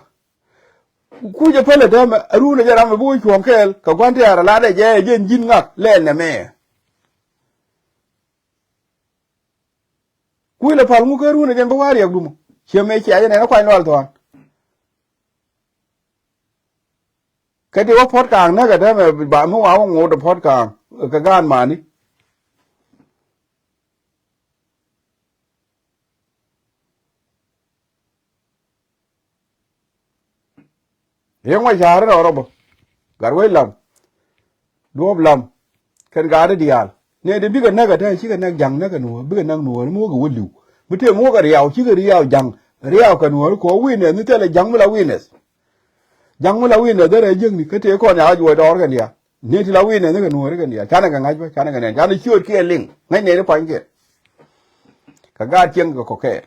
Kucä pälɛ täämɛ a ruun a jɛ ram mi bi wä cuɔ̱ɔ̱ŋ kɛɛl kɛ gua̱n tɛ̈r a lat ɛ jɛ ɛ jɛn ji̱n ŋak lɛɛl nɛmɛ. Kucä lɛ pal ŋuk kä ruun a jɛn bi wa̱a̱ riɛk dumɔ ciɛ mëë cia jɛ nɛn a kuany lual thua̱a̱n. Kä ti wä puɔ̱t kaaŋ näk ɛ täämɛ ba mi wa wä ŋot ɛ puɔ̱t kaaŋ kɛ gaan mani. Riek Machar rɔ rɔ bä. Gat wec lam. Duɔ̱ɔ̱p lam. Kɛn gat diaal. Nɛ di bikɛ näk ɛ tɛn cikɛ näk ja̱ŋ näk ɛ nuɔ̱ɔ̱r bikɛ näk nuɔ̱ɔ̱r mi wäkɛ wä li̱w. Mi tëë mi wäkɛ riaw cikɛ riaw ja̱ŋ. Riaw kɛ nuɔ̱ɔ̱r kɛ wä wi̱i̱ nɛn ni thilɛ ja̱ŋ mi la wi̱i̱ nɛth. Ja̱ŋ mi la wi̱i̱ nɛth derɛ jiäkni kä tëë kɔn yakä juɔc dɔɔr kɛn diaal. Nɛ ti la wi̱i̱ nɛn ni kɛ nuɔ̱ɔ̱r kɛn diaal canɛ kɛ ŋa̱c bä canɛ kɛ nɛn canɛ ciöötkiɛn liŋ ŋäc nɛn i̱ pa̱nykiɛn. Kɛ gaat cieŋ kɛ kɔ̱kɛɛr.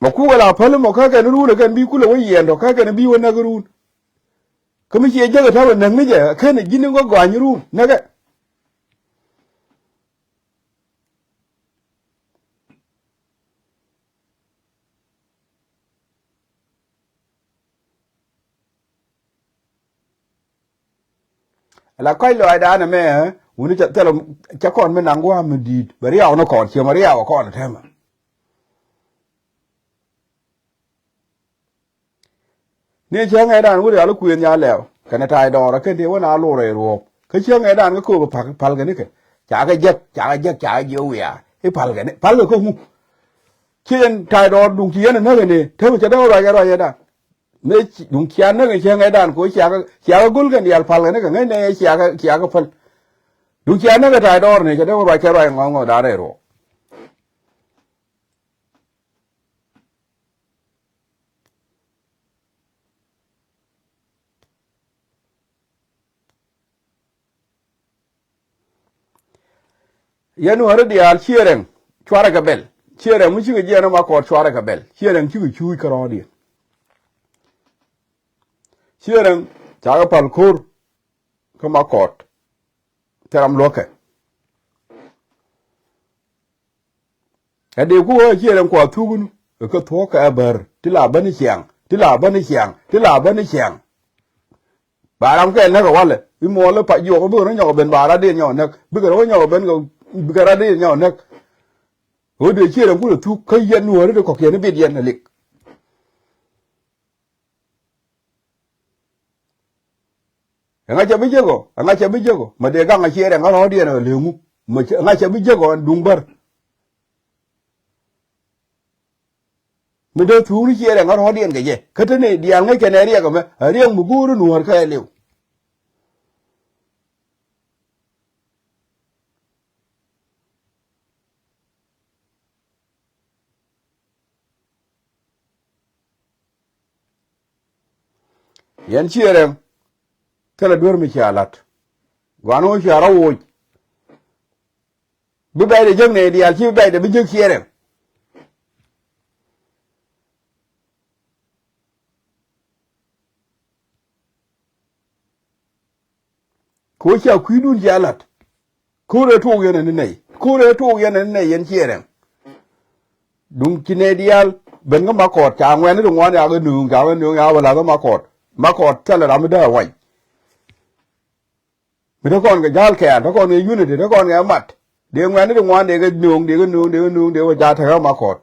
Mɛ kukɛ la päl mɔ kä kɛn run ɛ kɛn bi kulɛ wä yiɛn tɔ kä kɛn bi wä näk run. Kä mi ciɛ jäk ɛ ta̱wɛ näk ni jɛ kɛn ɛ ji̱n in gɔ̱ gɔany run näkɛ. Ala kɔc lɔaacdan ɛmɛ wuni ca thilɛ ca kɔn mi naŋ gua̱a̱m mi di̱i̱t bɛ riaw ni kɔn ciɛ mɛ riaw ɛ kɔn ɛ tɛmɛ. Ni cäŋ ɛ dan wut rial kuëën nya lɛw kɛnɛ ta̱a̱ dɔɔr ɛ kɛn ti wä na lor ɛ ruɔɔk kä cäŋ ɛ dan kä kööbä pal kɛ nikɛ. Ca kɛ jek ca kɛ jek ca kɛ jiɛ wiaa i̱ pal kɛ ni pal kɛ kä ŋu. Ci yɛn ta̱a̱ dɔɔr duŋ ci yɛn ɛ näk ɛ ni täämɛ cɛ dee wä ruac ɛ ruac ɛ dan. Mëë duŋ cia näk in cäŋ ɛ dan kɛ ɣöö ciakä ciakä go̱l kɛn diaal pal kɛn kɛ ŋäcnɛ ciakä ciakä päl. Duŋ cia näk ɛ ta̱a̱ dɔɔr ni cɛ dee wä ruac kɛ ruac ŋɔŋ ŋɔk da̱a̱n rɛy ruɔk. Yɛn wä ri diaal Ciɛ Rɛŋ cuarɛ kɛ bɛl. Ciɛ Rɛŋ mi cikɛ jiɛn ɛ Makɔt cuarɛ kɛ bɛl. Ciɛ Rɛŋ cikɛ cuuc kärɔɔdiɛn. Ciɛ Rɛŋ cakɛ pal ko̱r kä Makɔt. Thil ram luɔ̱kɛ. Ɛ dee ku ɣöö Ciɛ Rɛŋ kua thuk nu ɛ kä thuɔ̱k kɛ ɛ bär ti la bä ni ciaŋ, ti la bä ni ciaŋ, ti la bä ni ciaŋ. Ba ram kɛl näk ɛ walɛ i̱ muɔɔl i̱ pa jiɔk bikɛ rɔ nyɔk ɛ ben ba rat dee nyɔk ɛ näk, bikɛ rɔ nyɔk ɛ ben kɛ bikɛ rat dee nyɔk ɛ näk. Ɣöö dee Ciɛ Rɛŋ ku lɛ thuk kä yɛn nuɔ̱ɔ̱ri ti kɔ̱kiɛn i̱ bit yɛn ɛ lik. Ɛŋa cɛ bi jek ɔ, ɛŋa cɛ bi jek ɔ, mɛ dee gaŋ a Ciɛ Rɛŋ a rɔɔdiɛn ɛ leŋu, mɛ cɛ, ɛŋa cɛ bi jek ɔ ɛn duŋ bär. Mi dee thuukni Ciɛ Rɛŋ a rɔɔdiɛn kɛ jɛ kä te ni diaal ŋäc kɛn ɛ riɛk ɛmɛ, a riɛk mi go̱o̱ri nuɔ̱ɔ̱r kä ɛ liw. Yɛn Ciɛ Rɛŋ thilɛ duer mi cia la̱t. Gua̱n ɣöö cia rɔ woc. Bi bɛ̈ɛ̈dɛ jek nɛy diaal ci bi bɛ̈ɛ̈dɛ bi jek Ciɛ Rɛŋ. Kɛ ɣöö cia kui̱dun cia la̱t. Ko̱r ëë tuɔɔk yɛn ɛ ni nɛy, ko̱r ëë tuɔɔk yɛn ɛ ni nɛy yɛn Ciɛ Rɛŋ. Duŋ ci nɛy diaal ben kä Makɔt ca ŋuɛ̈ni ti ŋuan yakä nööŋ, ca ŋuɛ̈ni nööŋ yakä bä la̱th kä Makɔt. Makɔt thilɛ ram mi dee a wac. Mi te kɔn kɛ ja̱l kɛɛl, te kɔn kɛ unity, te kɔn kɛ mat. Dee ŋuɛ̈ni ti ŋuan dee kɛ nööŋ, dee kɛ nööŋ, dee kɛ nööŋ, dee kɛ ja̱ tekɛ Makɔt.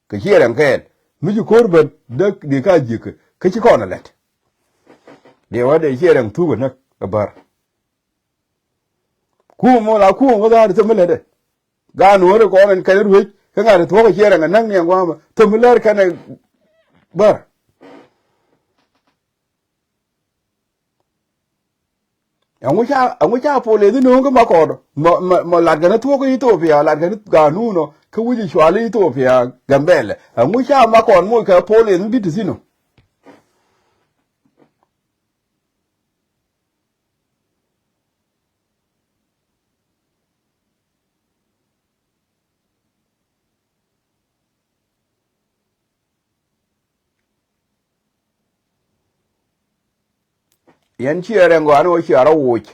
Kɛ Ciɛ Rɛŋ kɛɛl mi ci ko̱r ben dee dee ka jiäkä kä ci kɔn ɛ lɛt. Dee wä dee Ciɛ Rɛŋ thuk ɛ näk ɛ bär. Kuum mɔ la kuum kä dha̱a̱r thim mi lätdɛ. Gaat nuɔ̱ɔ̱ri kɔn ɛn kɛn ruec kä ŋa̱t ɛ thuɔ̱k ɛ Ciɛ Rɛŋ ɛ näk ni ɛn gua̱a̱mɛ thim mi lär kɛn ɛ bär. Ɛŋu ca, ɛŋu ca polith inööŋ kä Makɔt mɔ, mɔ, mɔ lat kɛn thuɔ̱k kä Ithiopia, lat kɛn ganun ɔ kä wi̱c cual Ithiopia Gambɛlɛ. Ɛŋu ca Makɔt moc kɛ polith mi bi ti thi̱n ɔ? Yɛn Ciɛ Rɛŋ gɔaa ni wä cia rɔ woc.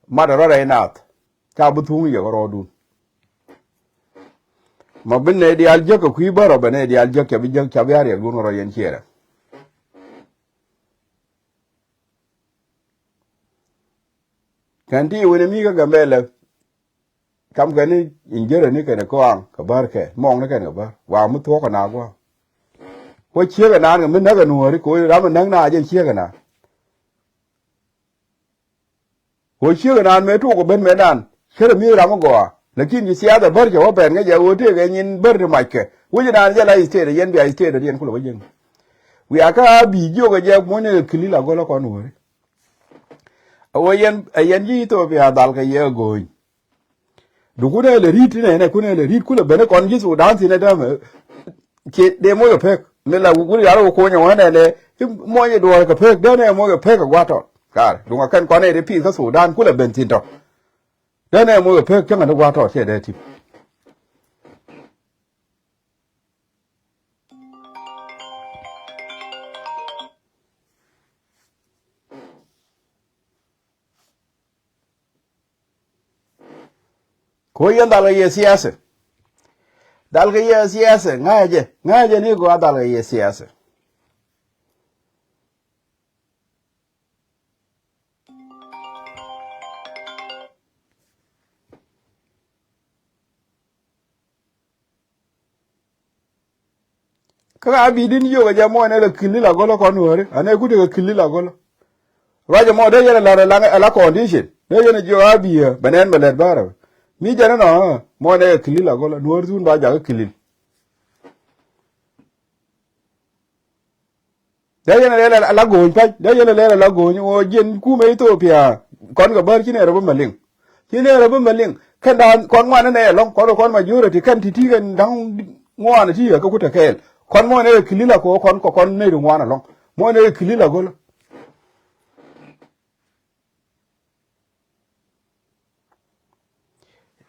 Mat rɔ rɛy naath ca bi thuŋ yɛ kɛ rɔɔdun. Ma bi nɛy diaal jek kɛ kui̱ bärɔ bɛ nɛy diaal jek ca bi jek ca bi a riɛkdun kɛ rɔ yɛn Ciɛ Rɛŋ. Kɛn ti wen mi kä Gambɛlɛ. Kam kɛn ni injärä ni kɛn kɔaŋ kɛ bär kɛ mɔŋ ni kɛn kɛ bär wa mi thuɔ̱k kɛ na gua̱a̱. Kuɔ ciek kɛ naan kɛ mi näk kɛ nuɔ̱ɔ̱ri kɛ ram mi näk na jɛ ciek kɛ naan. Kuɔ ciek kɛ naan mëë tuɔk kɛ ben mëë naan cärɛ mi ram mi gɔaa. Lakin ci siath ɛ bär cɛ wä bɛn ŋäc ɛ ɣöö tëëk ɛ nyin bär ti mac kɛ wec naan jɛ la state ɛ yɛn bia state ɛ yɛn kulɛ wä jiäŋ. Wiaa kä a bi jiök ɛ jɛ muɔ̱ny ni kɛ kili la gɔl ɛ kɔn nuɔ̱ɔ̱ri. Ɛ wä yɛn, ɛ yɛn ji̱ Ithiopia dhal kɛ yɛ go̱o̱ny. Dukun ɛ lɛ ri̱t inɛ, inɛ kun ɛ lɛ ri̱t kulɛ ben ikɔn ji̱ Sudan thi̱n ɛ dämɛ. Ci dee moc ɛ pek mi la wuri yar wä kuɔnyɛ wä nɛ lɛ i̱ muɔnyɛ duɔɔr kɛ pek dee nɛ moc ɛ pek ɛ gua̱tɔ. Kar duŋ ɛ kɛn kɔn ɛ ri pi̱i̱th kä Sudan kulɛ ben thi̱n tɔ. Dee nɛ moc ɛ pek cäŋɛ ni gua̱tɔ cɛ dee ti̱p. Ko yɛn dhal kɛ yɛ siasɛ. Dhal kɛ yɛ siasɛ ŋa̱cɛ, ŋa̱cɛ ni ko a dhal kɛ yɛ siasɛ. Kä a bi din jiök ɛ jɛ mɔ ɛn ɛ lɛ kili la gɔlä kɔn nuɔ̱ɔ̱ri anɛ kuti kɛ kili la gɔlä. Ruacɛ mɔ dee yɛn ɛ la̱r ɛ la condition dee yɛn ɛ jiök a bi ɛ bɛ nɛn bɛ lɛt bärɛ. Mi jɛn ɛnɔ mɔ ɛn ɛ kɛ kili la gɔlä nuɔ̱ɔ̱ri thun ba jakä kili. Dee yɛn ɛ lɛl ala go̱o̱ny pa̱c dee yɛn ɛ lɛl ala go̱o̱ny ɣöö jiɛn kumɛ Ithiopia. Kɔn kɛ bär ci nɛ rɔ bä mɛ liŋ. Ci nɛy rɔ bi mɛ liŋ. Kɛn da̱a̱n kɔn ŋuan nɛ ɛlɔ̱ŋ, kɔn kɔn majority, kɛn ti̱ti̱ kɛn da̱ŋ ŋuan ti̱ kɛ ku te kɛɛl. Kɔn mɔ nɛ kɛ kilil a kɛ kɔn, kɔn nɛy ri ŋuan ɛlɔ̱ŋ. Mɔ nɛ kɛ kilil a go̱lä.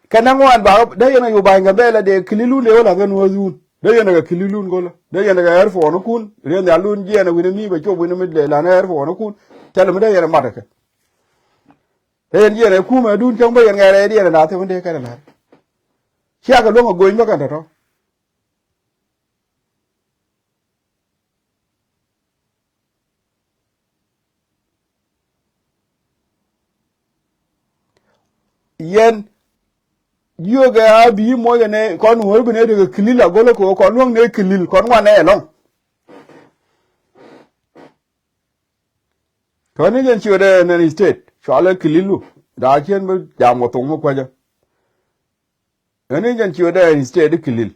Kɛ na ŋuan ba dee yɛn a yu ba̱ny Gambɛla dee kililun dee wä la̱th kɛ nuɔ̱ɔ̱thun. Dee yɛn a kɛ kililun go̱lä. Dee yɛn a kɛ airport kun. Riɛn nhial dun jiɛɛn a wi̱n a mi bɛ cop wi̱n a mi dee lan airport kun. Thilɛ mi dee yɛn a mat kɛ. Dee yɛn jiɛɛn a kumɛ dun cäŋ bä yɛn ŋɛɛr ɛ diɛɛn a na thil wä dee kɛn a la̱r. Ciakɛ luäŋ a go̱ny bä kɛn tɔ̱tɔ̱. Yɛn jiökɛ a bi moc kɛ nɛ kɔn wä bi nɛ tekɛ kilil a go̱lä kɛ kɔn luäŋ nɛ kilil kɔn ŋuan nɛ ɛlɔ̱ŋ. Kɔn ni jɛn ciötdɛ nɛn state cualɛ kilil lu. Daa cien bi jam kɛ thoŋ mi kuäcä. Ɣän ni jɛn ciötdɛ nɛn state kilil.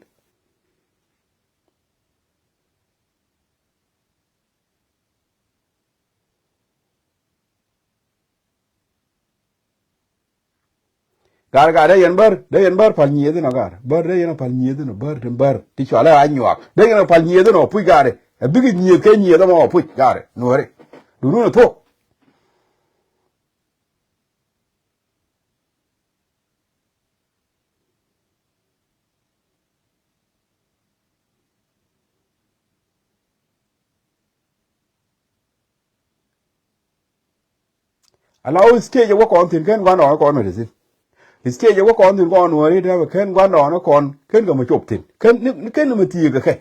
Gaar, gaar dee yɛn bär, dee yɛn bär pal nyieth inɔ gaar. Bär dee yɛn pal nyieth inɔ, bär tin bär. Ti cualɛ a nyuak. Dee yɛn pal nyieth inɔ puc gaar. Ɛ bikɛ nyieth kɛ nyieth ɛmɔ puc gaar. Nuɔri. Dunun ɛ thuɔk. Ala wä stage wä kɔn thi̱n ken gua̱ndɔɔŋ kɔn wä thi̱n. Stage wä kɔn thi̱n kɔn wä ri dee kɛn gua̱ndɔɔŋ kɔn ken kɛ mɛ cop thi̱n. Ken ni, ni ken mɛ thiek kɛ kɛ.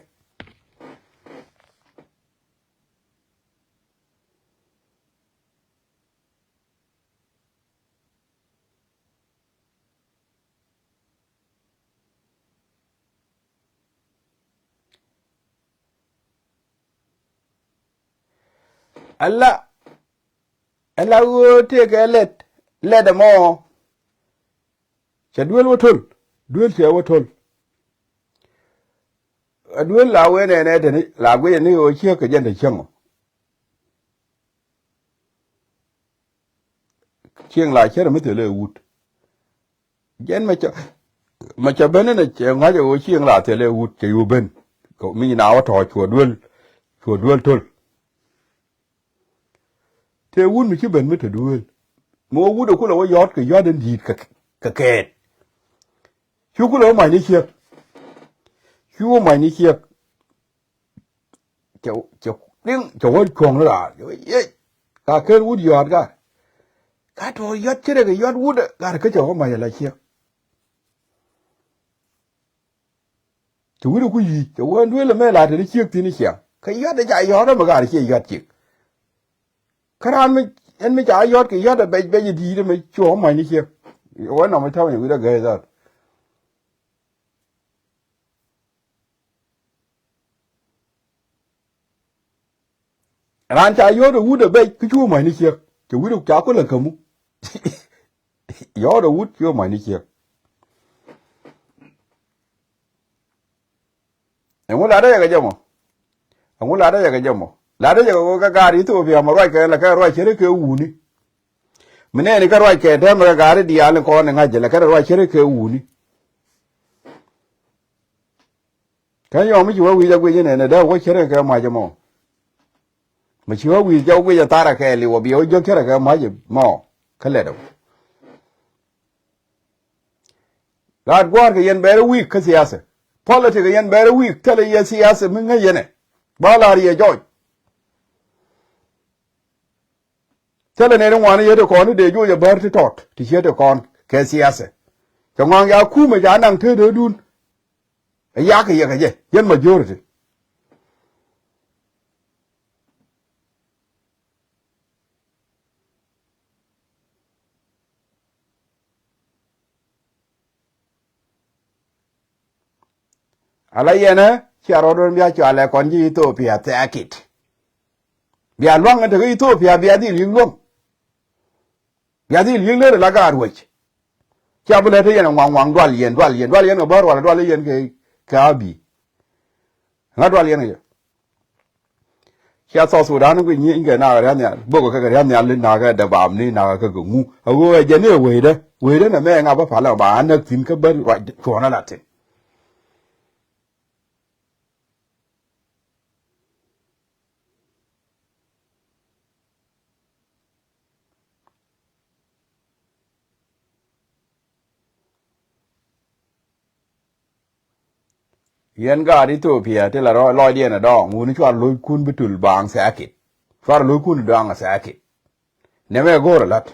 Ala, ala ɣöö tëëkɛ lɛt, lɛt ɛmɔ. Cɛ duel wä töl, duel cɛ wä töl. A duel la wen ɛn ɛ teni la guic ni ɣöö ciek kɛ jɛn te cieŋ ɔ. Cieŋ la cärɛ mi thilɛ wut. Jɛn mɛ cɛ, mɛ cɛ ben inɛ cɛ ŋa̱c ɛ ɣöö cieŋ la thilɛ wut cɛ yu ben. Kɛ mi nyin a wä tɔ̱ cuɔ duel, cuɔ duel töl. Tëë wut mi ci ben mi te duel. Mi wä wut ɛ kulɛ wä yɔ̱t kɛ yɔ̱t in di̱i̱t kɛ, kɛ kɛɛt. Cu kulɛ wä ma̱cni ciek. Cu wä ma̱cni ciek. Cɛ, cɛ, diŋ, cɛ wä cuɔ̱ŋ ni raar. Cɛ wä yec. Ka ken wut yɔ̱a̱t ka. Ka tɔ̱ yɔ̱t ci rɛ kɛ yɔ̱t wut ɛ. Ka rɛ kä cɛ wä ma̱c ala ciek. Cɛ wut ɛ ku yi̱i̱c. Cɛ wä duel ɛmɛ la te ni ciek thi̱n i̱ ciaŋ. Kä yɔ̱t ɛ ca yɔ̱t ɛmɛ ka rɛ ciɛ yɔ̱t ciek. Kä raan mi, ɛn mi ca yɔ̱t kɛ yɔ̱t ɛ bɛc bɛc ɛ di̱i̱t ɛmɛ cuɔ wä ma̱cni ciek. Wä nɔmɔ ta̱mɛ wi̱c rɛ gɛɛc dhat. Raan ca yɔ̱ɔ̱t ɛ wut ɛ bɛc kä cu ma̱cni ciek. Cɛ wut ɛ ca kulɛ kämu. Yɔ̱ɔ̱t ɛ wut cu ma̱cni ciek. Ɛŋu latdä yɛ kɛ jɛ mɔ? Ɛŋu latdä yɛ kɛ jɛ mɔ? Latdä yɛ kɛ ɣöö kɛ gaat Ithiopia mɔ ruac kɛ lɛ kɛ ruac cärɛ kɛ wuni. Mi nɛɛni kɛ ruac kɛ tɛmɛ kɛ gaat i̱ diaal in kɔn in ŋa̱c jɛ lɛ kɛ ruac cärɛ kɛ wuni. Kä yɔm mi ci wä wi̱i̱ jɛ guic inɛnɛ dee wä cärɛ kɛ ma̱c ɛmɔ. Mi ci wä wi̱i̱ jɛ wä guic ɛ tharɛ kɛ liwä biɛ wä jiäk cärɛ kɛ ma̱c ɛmɔ. Kä lɛt ɛ wä. Gaat gua̱a̱r kɛ yɛn bɛɛrɛ wi̱i̱k kä siasa. Politik kɛ yɛn bɛɛrɛ wi̱i̱k thilɛ yɛ siasa mi ŋäc yɛn ɛ. Ba la̱r yɛ jɔc. Thilɛ nɛn i̱ ŋuan i̱ yet ikɔn i̱ dee joc ɛ bäär ti tɔt ti ciet ikɔn kɛ siasa. Cɛ ŋɔaŋ ya kumɛ ca naŋ tëëdädun. Ɛ yak kɛ yɛ kɛ jɛ yɛn majority. Ala yɛnɛ cia rɔɔd wen bia cualɛ kɔn ji̱ Ithiopia thɛɛkit. Bia luaŋ in te kä Ithiopia bia dhil yi̱k luäŋ. Bia dhil yi̱k lër ala gaat wec. Cia bi lät te yɛn ɛ ŋuaŋ ŋuaŋ dual yɛn dual yɛn dual yɛn kɛ bär wala dual yɛn kɛ, kɛ Abiy. Ŋa dual yɛn kɛ jɛ. Cia South Sudan ku nyieny kɛ nak ria̱th nhial, bok kɛ kɛ ria̱th nhial, nak kɛ dee bam ni, nak kɛ kɛ ŋu. A ɣöö ɛ jɛ ni ɛ wecdä, wecdä nɛ mɛ ŋa bä palä ba a näk thi̱n kä bä ruac cuɔ̱nä la thi̱n. Yɛn gaat Ithiopia ti la rɔ-, lɔcdiɛn ɛ dɔɔŋ, wuni cuarɛ lo̱ckun bi tul baaŋ thɛɛkit. Cuarɛ lo̱ckun dɔaŋ thɛɛkit. Nɛmɛ go̱o̱rɛ la̱t.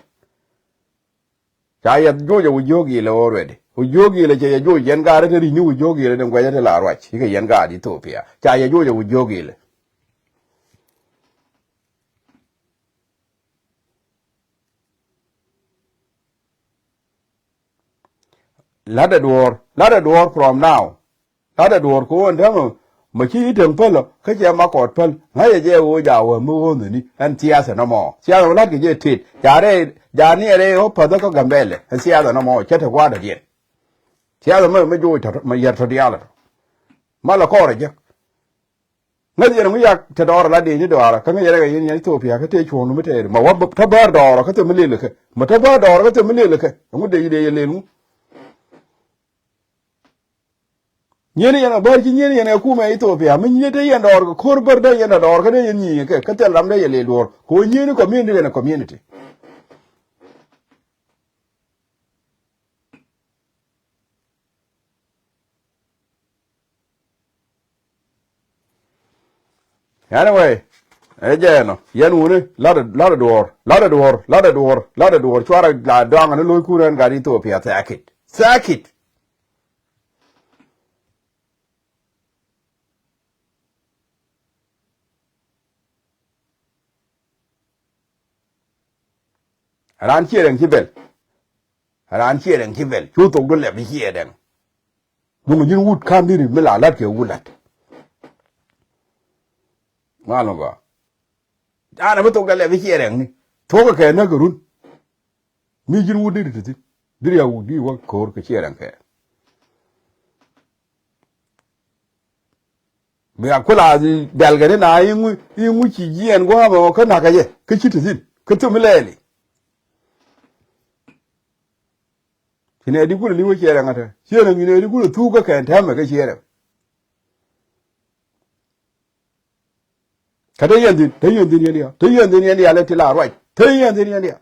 Ca yɛ joc ɛ wi̱c jiök ilɛ already. Wi̱c jiök ilɛ cɛ yɛ joc, yɛn gaat ri te ri̱c ni wi̱c jiök ilɛ ni guɛcä ti la ruac. Ikɛ yɛn gaat Ithiopia. Ca yɛ joc ɛ wi̱c jiök ilɛ. La̱tdɛ duɔ̱ɔ̱r, la̱tdɛ duɔ̱ɔ̱r from now. La̱tdɛ duɔ̱ɔ̱r kɛ ɣöö ɛn täämɛ mɛ ci i̱ Teŋ päl ɔ, kä cɛ Makɔt päl. Ŋa̱c ɛ jɛ ɣöö jaak wä mi ɣöö nhäni ɛn thiathɛ nɔmɔ. Thiathɛ mɛ la̱tkɛ jɛ tet. Jaak rɛy, jaak ni ɛ rɛy ɣöö päthä kä Gambɛlɛ. Ɛn thiathɛ nɔmɔ cä te gua̱a̱r dɔ̱diɛn. Thiathɛ mɛ, mɛ joc tɔ̱, mɛ yɛr tɔ̱ diaal ɛ tɔ̱. Malɛ kɔɔrɛ jek. Ŋäc yɛn ŋu yak te dɔɔr la dee ni dɔɔr kä ŋäc yɛn rɛk yɛn yɛn Ethiopia kä tëë cuɔ̱ɔ̱ŋdu mi tɛɛri. Ma wä bä-, tä bäär dɔɔr kä thil mi lel kɛ. Ma tä bäär dɔɔr kä thil mi lel kɛ. Ŋu dee dee yɛ lel ŋu. Nyieni yɛn a bäär ci nyieni yɛn a kumɛ Ethiopia. Mi nyieni te yɛn dɔɔr kɛ ko̱r bär dee yɛn a dɔɔr kä dee yɛn nyieni kɛ. Kä thil ram dee yɛ lel duɔɔr. Kɛ wä nyieni community yɛn a community. Anyway, ɛ jɛ ɛnɔ, yɛn wuni, latdɛ, latdɛ duɔ̱ɔ̱r, latdɛ duɔ̱ɔ̱r, latdɛ duɔ̱ɔ̱r, latdɛ duɔ̱ɔ̱r, cuarɛ la dɔaŋ ni lo̱ckun ɛn gat Ethiopia, thɛɛkit, thɛɛkit. Raan ciɛ rɛŋ ci bɛl. Raan ciɛ rɛŋ ci bɛl. Cu thokdu lɛp i̱ ciɛ rɛŋ. Duŋ ji̱n wut ka̱n di̱t mi la la̱t kɛ wut la̱t. Mal mi gɔaa. Raan mi thokdɛ lɛp i̱ ciɛ rɛŋni. Thuɔ̱kɛ kɛ näk kɛ run. Mi ji̱n wut di̱t ti thi̱n. Di̱t ya wut di̱t wä ko̱r kɛ ciɛ rɛŋ kɛ. Bia kula dɛl kɛ ni na iŋu, iŋu ci jiɛn gua̱a̱mɛ ɔ kä nakä jɛ kä ci te thi̱n kä thim ilɛɛli. Ci nɛ di kulɛ li̱w ɛ ciɛ rɛŋ ɛ tɛ ciɛ rɛŋ, ci nɛ di kulɛ thuk kä kɛn tɛmɛ kä ciɛ rɛŋ. Kä te yɛn thi̱n, te yɛn thi̱n yɛn diaal, te yɛn thi̱n yɛn diaal ɛ ti la ruac, te yɛn thi̱n yɛn diaal.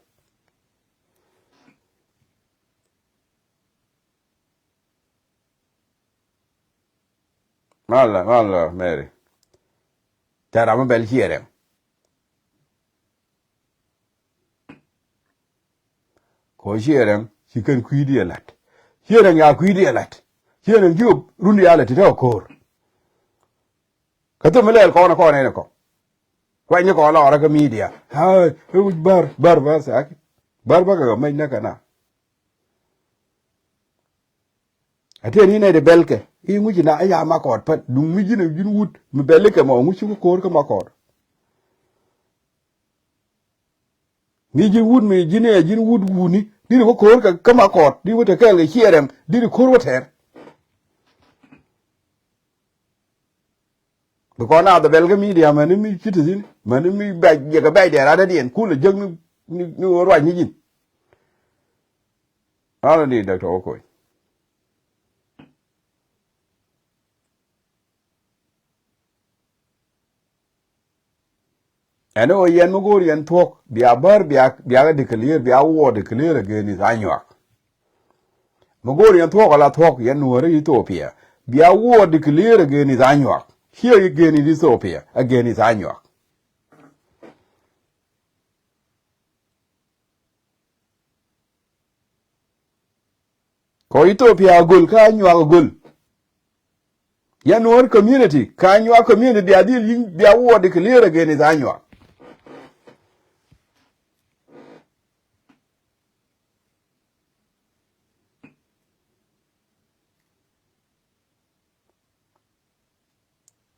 Mal, mal, Mary. Tɛ ram mi bɛl ciɛ rɛŋ. Kɛ ɣöö ciɛ rɛŋ ci kɛn kui̱diɛn la̱t. Ciɛ rɛŋ ya kui̱diɛn la̱t. Ciɛ rɛŋ ci run diaal la̱t ti te kɛ ko̱r. Kä thim mi lɛl kɔn kɔn ɛn kɔn. Kuany ni kɔn lɔrä kä media. Aa, ɛ wi̱c bär, bär bä thɛk. Bär bä kɛ kɛ mec näk kɛ na. Ɛ tëë ni nɛy ti bɛlkɛ i̱ ŋuci na ɛ ya Makɔt päl duŋ mi ji̱n ɛ ji̱n wut mi bɛlikɛ mɔ ŋuci kä ko̱r kä Makɔt. Mi ji̱n wut mi ji̱n ɛ ji̱n wut wuni di̱t kä ko̱r kä, kä Makɔt di̱t wä te kɛɛl kɛ ciɛ rɛŋ di̱t ko̱r wä tɛr. Bi kɔn a dhɛ bɛl kä media mäni mi ci te thi̱n mäni mi bɛc jɛ kɛ bɛc dɛ rat dädiɛn kulɛ jek ni, ni, ni ɣöö ruac ni ji̱n. Ran ni Doctor Okoy. Ɛn ɣöö yɛn mi go̱o̱r yɛn thuɔ̱k bia bär bia, bia kɛ declare, bia war declare against Anyuak. Mi go̱o̱r yɛn thuɔ̱k ala thuɔ̱k yɛn Nuääri Ethiopia. Bia war declare against Anyuak. Here against Ethiopia, against Anyuak. Kɔ Ethiopia a göl kä Anyuak a göl. Yɛn Nuäär community kä Anyuak community bia dhil yi̱n bia war declare against Anyuak.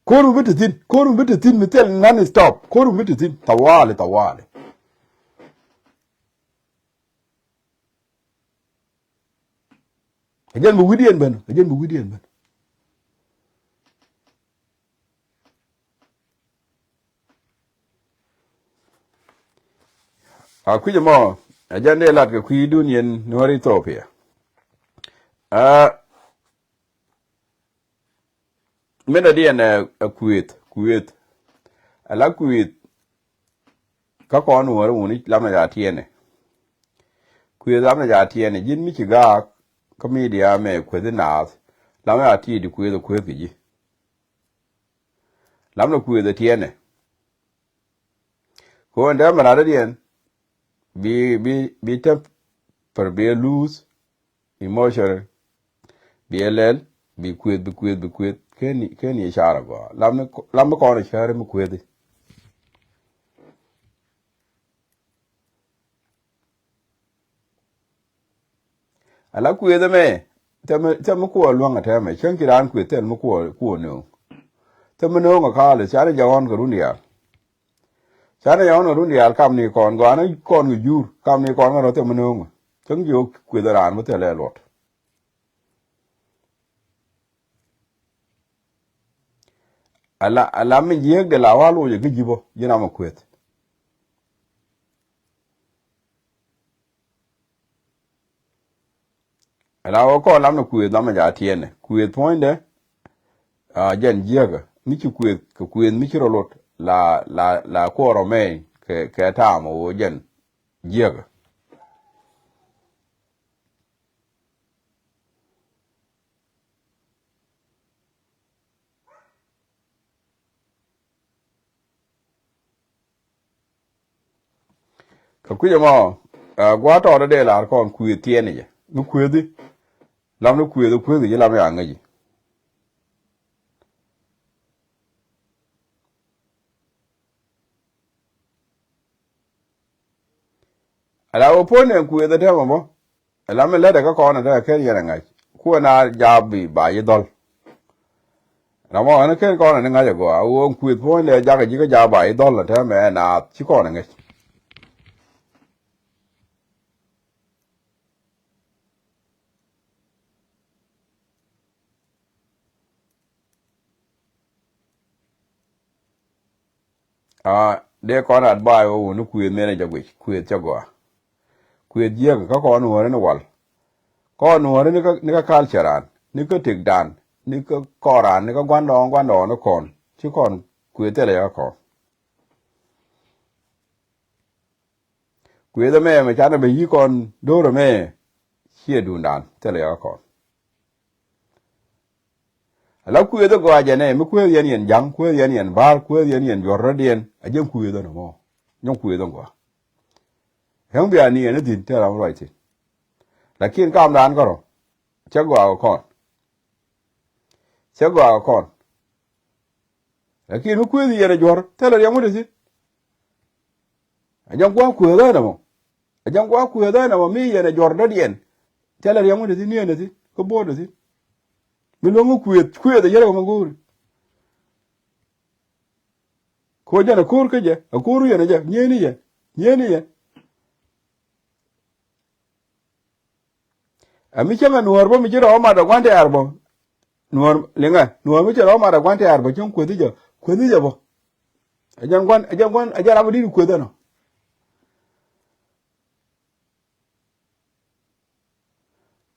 Ko̱r mi bi te thi̱n, ko̱r mi bi te thi̱n mi thil non stop, ko̱r mi bi te thi̱n tawali, tawali. Ɛ jɛn bi wi̱diɛn ben, ɛ jɛn bi wi̱diɛn ben. A kui̱c ɛmɔ, ɛ jɛn dee lat kɛ kui̱dun yɛn Nuäär Ithiopia. Ɛ, min dɔ̱diɛn ɛ, ɛ kuëëth, kuëëth. Ala kuëëth, kä kɔn Nuäär wuni lamnɛ ca tiɛnɛ. Kuëëth lamnɛ ca tiɛnɛ, ji̱n mi ci gaak kä midia mɛ kuëthi naath, lamnɛ ca tiɛɛdi kuëëth ɛ kuëëth kɛ ji̱. Lamnɛ kuëëth ɛ tiɛnɛ. Kɛ ɣöö ɛn täämɛ rat dɔ̱diɛn bi, bi, bi temper, bi ɛ lose emotion, bi ɛ lɛl, bi kuëth, bi kuëth, bi kuëth, ken, ken i̱ car agɔaa. Lam ni, lam ni kɔn ɛ cäri mi kuëthi. Ala kuëth ɛmɛ, thil mi, thil mi kuɔ luäŋ ɛ täämɛ, cäŋ ci raan kuëth thil mi kuɔ, kuɔ nööŋ. Thil mi nööŋ ɛ ka̱a̱l, canɛ jɛ ɣɔ̱n kɛ run diaal. Canɛ jɛ ɣɔ̱n kɛ run diaal, kam ni kɔn, gɔaa kɔn kɛ jur, kam ni kɔn kɛ rɔ thil mi nööŋ ɛ. Cäŋ ci wä kuëth ɛ raan mi thil ɛ luɔt. Ala, ala min jiääkdɛ la wä loc ɛ kä ji̱ bä, ji̱ ram ɛ kuëth. Ala wä kɔn lam ni kuëth lam ni ca tiɛnɛ. Kuëth puɔ̱nydɛ, a, jɛn jiääkä. Mi ci kuëth, kɛ kuëth mi ci rɔ lot, la, la, la kuɔrɔ mɛy kɛ, kɛ taam ɛ wä jɛn jiääkä. Kɛ kui̱c ɛmɔ, ɛ, gua̱a̱th tɔɔt dee lar kɔn kuëëth tiɛɛni jɛ. Mi kuëëthi, lam ni kuëëth, kuëëthi ji̱ lam ya ŋäci. Ala wä puɔ̱ny ɛn kuëëth ɛ tɛmɛ bä. Ɛ lam mi lätdɛ kä kɔn ɛ tɛmɛ ken yɛn ɛ ŋa̱c. Kuɛ na jaap bi ba yi dhɔl. Ram ɔ ɛn ken kɔn ɛ ni ŋa̱c ɛ gɔaa. A wä ɛn kuëëth puɔ̱nydɛ jakɛ ji̱ kä jaap ba yi dhɔl ɛ tɛmɛ ɛ naath. Ci kɔn ɛ ŋäc. A, dee kɔn advice wä wuni kuëëth mëë ni jɛ guic, kuëëth cɛ gɔaa. Kuëëth jiäk kä kɔn Nuääri ni wal. Kɔn Nuääri ni kä, ni kä culture an, ni kä tëkdan, ni kä kɔr an, ni kä gua̱ndɔɔŋ, gua̱ndɔɔŋ ni kɔn. Ci kɔn kuëëth thilɛ kä kɔn. Kuëëth ɛmɛ mɛ canɛ bɛ yi̱ kɔn do̱r ɛmɛ, ciɛ duundan thilɛ kä kɔn. Ala kuëëth ɛ gɔaa jɛn ɛ, mi kuëëth yɛn yɛn ja̱ŋ, kuëëth yɛn yɛn ba̱a̱r, kuëëth yɛn yɛn juɔ̱r rɔ̱diɛn, a jɛn kuëëth ɛn ɛmɔ. Nyɔŋ kuëëth ɛn gɔaa. Ɛŋ bia ni ɛn ɛ thi̱n te ram ruac thi̱n. Lakin kamdan kärɔ, cɛ gɔaa kɛ kɔn. Cɛ gɔaa kɛ kɔn. Lakin mi kuëëth yɛn ɛ juɔ̱r, thilɛ riɛm wä te thi̱n. A jɛn gua̱a̱k kuëëth ɛn ɛmɔ. A jɛn gua̱a̱k kuëëth ɛn ɛmɔ mi yɛn ɛ juɔ̱r dɔ̱diɛn. Thilɛ riɛm wä te thi̱n, ni ɛn ɛ thi̱n, kä bo̱o̱r te thi̱n. Mi luäŋ kä kuëëth, kuëëth ɛ yɛn ɛ kɛ mɛ go̱o̱ri. Ko̱ jɛn ɛ ko̱o̱r kä jɛ, ɛ ko̱o̱r yɛn ɛ jɛ, nyieni jɛ, nyieni jɛ. Ɛ mi cäŋ ɛ Nuäär bä mi ci rɔ mat ɛ gua̱n tɛ̈r bä. Nuäär liŋɛ, Nuäär mi ci rɔ mat ɛ gua̱n tɛ̈r bä cäŋ kuäthi jɛ, kuäthi jɛ bä. Ɛ jɛn gua̱n, ɛ jɛn gua̱n, ɛ jɛn ram mi di̱t kuäth ɛnɔ.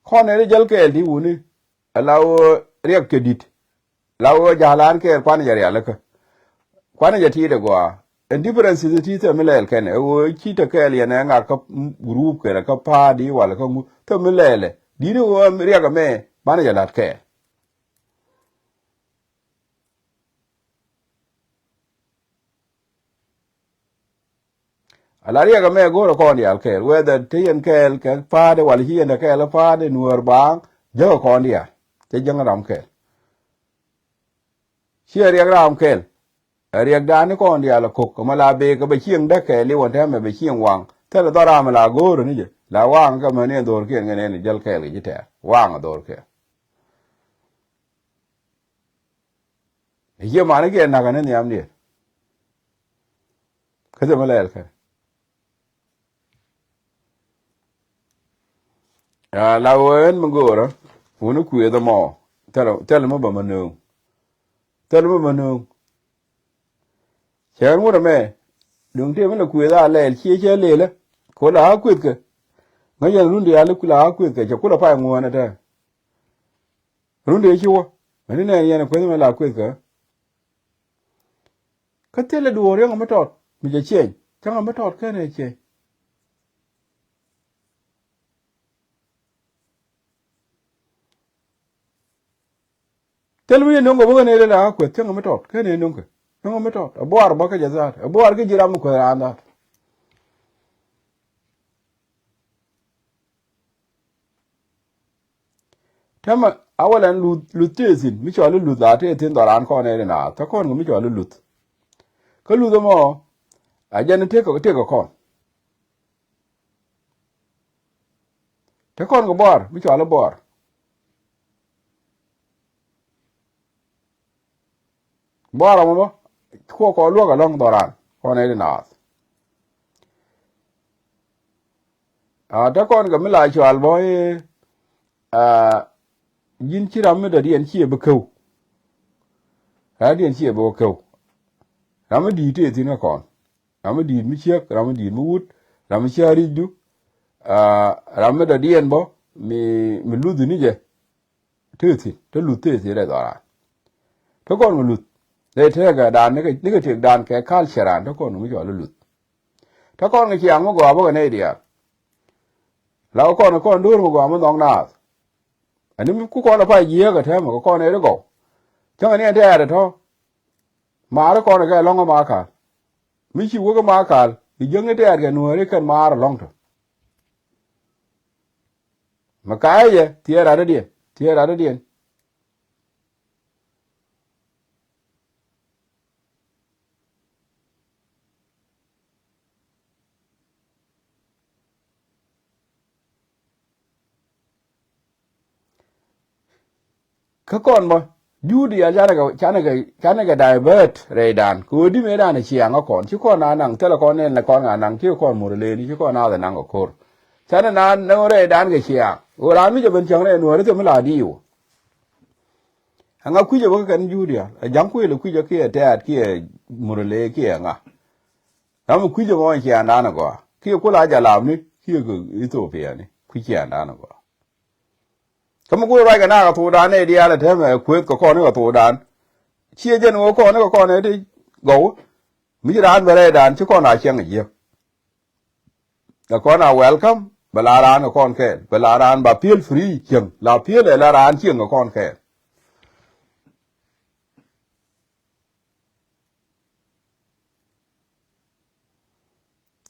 Kɔn ɛ ri jäl kɛɛl ti wuni. Ɛ la ɣöö riɛk kɛ di̱t. La ɣöö ja̱a̱lan kɛɛl kuanɛ jɛ rialikä. Kuanɛ jɛ ti̱i̱t ɛ gɔaa. Ɛn differences ti thɛm mi lɛɛl kɛn ɛ ɣöö ci te kɛɛl yɛn ɛ ŋak kä group kɛn ɛ kä party walɛ kä ŋu thɛm mi lɛɛlɛ. Di̱t ɛ ɣöö riɛk ɛmɛ banɛ jɛ la̱t kɛɛl. Ala riɛk ɛmɛ go̱o̱rɛ kɔn diaal kɛɛl, whether te yɛn kɛɛl kɛ pa̱a̱tdɛ wala ci yɛn te kɛɛl ɛ pa̱a̱tdɛ Nuäär baaŋ, jäkä kɔn diaal. Cɛ jäŋ ram kɛɛl. Ciɛ riɛk ram kɛɛl. Ɛ riɛkdan ni kɔn diaal ɛ ko̱k, kɛ mɛ la bëë kɛ bɛ cieŋ däk kɛɛl i̱ wä tɛmɛ bɛ cieŋ waŋ. Thilɛ dhɔr ram ɛ la go̱o̱rɛ ni jɛ. La waŋ kɛ mɛ ni ɛ dho̱rkiɛn kɛ nɛn i̱ jäl kɛɛl kɛ ji̱ tɛɛr. Waŋ ɛ dho̱rkiɛn. Ɛ ciɛ manikiɛn nakä ni nhiamdiɛn. Kä thil mi lɛɛl kɛ. Aa, la ɣöö ɛn mi go̱o̱rä wuni kuëëth ɛmɔ. Thilɛ, thilɛ mi bä ma nööŋ. Thilɛ mi bä ma nööŋ. Cɛ ɣän wut ɛmɛ. Duŋ tëë mi lɛ kuëëth a lɛɛl ciɛ cɛ lëlä. Ku la ɣä kuethkɛ. Ŋäc yɛn run diaal i̱ ku la ɣä kuethkɛ, cɛ ku la pay ŋuɔ̱ɔ̱n ɛ tɛ̈. Run dee ci wä. Mɛn ni nɛn yɛn ɛ kueth mɛ la kuethkɛ. Kä thilɛ duɔ̱ɔ̱r yäŋ mi tɔt mi cɛ ciɛny. Cäŋ mi tɔt kɛn ɛ ciɛny. Thil mi yɛ no̱ŋ kɛ bä kɛ nɛy dee la kueth cäŋ mi tɔt kɛn ɛ no̱ŋ kɛ. No̱ŋ mi tɔt a buar bä kä jɛ dhaat, a buar kä ji̱ ram mi kueth raan dhaat. Täämɛ a wä lɛn luth, luth tëë thi̱n mi cɔal i̱ luth la tëë thi̱n dhɔran kɔn ɛ ri naath, te kɔn kɛ mi cɔal i̱ luth. Kä luth ɛmɔ a jɛn tëk, tëk kɛ kɔn. Te kɔn kɛ buar mi cɔal i̱ buar. Buar ɛmɔ bä kuɔ kɔn luäk ɛlɔ̱ŋ dhɔran kɔn ɛ ri naath. A te kɔn kɛ mi la cɔal bä i̱, a, ji̱n ci ram mi dɔ̱diɛn ciɛ bi käw. Ram diɛn ciɛ bi wä käw. Ram mi di̱i̱t tëë thi̱n kä kɔn. Ram mi di̱i̱t mi ciek, ram mi di̱i̱t mi wut, ram mi ciek ricdu. A, ram mi dɔ̱diɛn bä mi, mi luth ni jɛ. Tëë thi̱n, te luth tëë thi̱n rɛy dhɔran. Te kɔn kɛ luth. Rɛy tëëkɛ dan ni kɛ, ni kɛ tëëk dan kɛ culture ran, te kɔn kɛ mi cɔal i̱ luth. Te kɔn kɛ ciaŋ mi gɔaa bä kɛ nɛy diaal. La kɛ kɔn kɔn do̱r mi gɔaa mi nhɔk naath. Ani mi ku kɔn a pay jiääk ɛ täämɛ kɛ kɔn ɛ ri gɔw. Cäŋɛ ni ɛn tɛɛr ɛ tɔ̱. Maar kɔn kɛ lɔ̱ŋ ɛ ma ka̱l. Mi ci wek ɛ ma ka̱l i̱ jiäkni tɛɛr kɛ nuääri kɛn maar ɛlɔ̱ŋ tɔ̱. Mi ka̱a̱cɛ thiɛɛr rat dɔ̱diɛn, thiɛɛr rat dɔ̱diɛn. Kä kɔn bä Judia canɛ kɛ, canɛ kɛ, canɛ kɛ divert rɛydan kɛ ɣöö di mëëdan ɛ ciaŋ kä kɔn ci kɔn a naŋ thilɛ kɔn nɛn lɛ kɔn a naŋ ci kɔn mor lëëni ci kɔn a naŋ kɛ ko̱r. Canɛ na naŋ rɛydan kɛ ciaŋ ɣöö raan mi jɛ ben cäŋ rɛy nuɔ̱ɔ̱ri thil mi la diiw. Ɛŋa kui̱cä bä kä kɛn Judia? Ɛ ja̱ŋ kuëël ɛ kui̱cä kiɛ tɛ̈t kiɛ murle kiɛ ŋa? Ram mi kui̱cä mɔ ɛn ciaŋdan ɛ gɔaa kiɛ kula jalapni kiɛ kɛ Ithiopia ni kui̱ ciaŋdan ɛ gɔaa. Kä mi kui̱ ruac kɛ na kɛ thokdan nɛy diaal ɛ tɛmɛ kuëth kɛ kɔn ni kɛ thokdan. Ciɛ jɛn ɣöö kɔn ni kɛ kɔn ɛ ti gɔw. Mi ci raan bɛ rɛydan ci kɔn a ciɛŋ ɛ jiäk. Kɛ kɔn a welcome, bɛ la raan kɛ kɔn kɛɛl, bɛ la raan ba feel free cieŋ, la feel ɛ la raan cieŋ kɛ kɔn kɛɛl.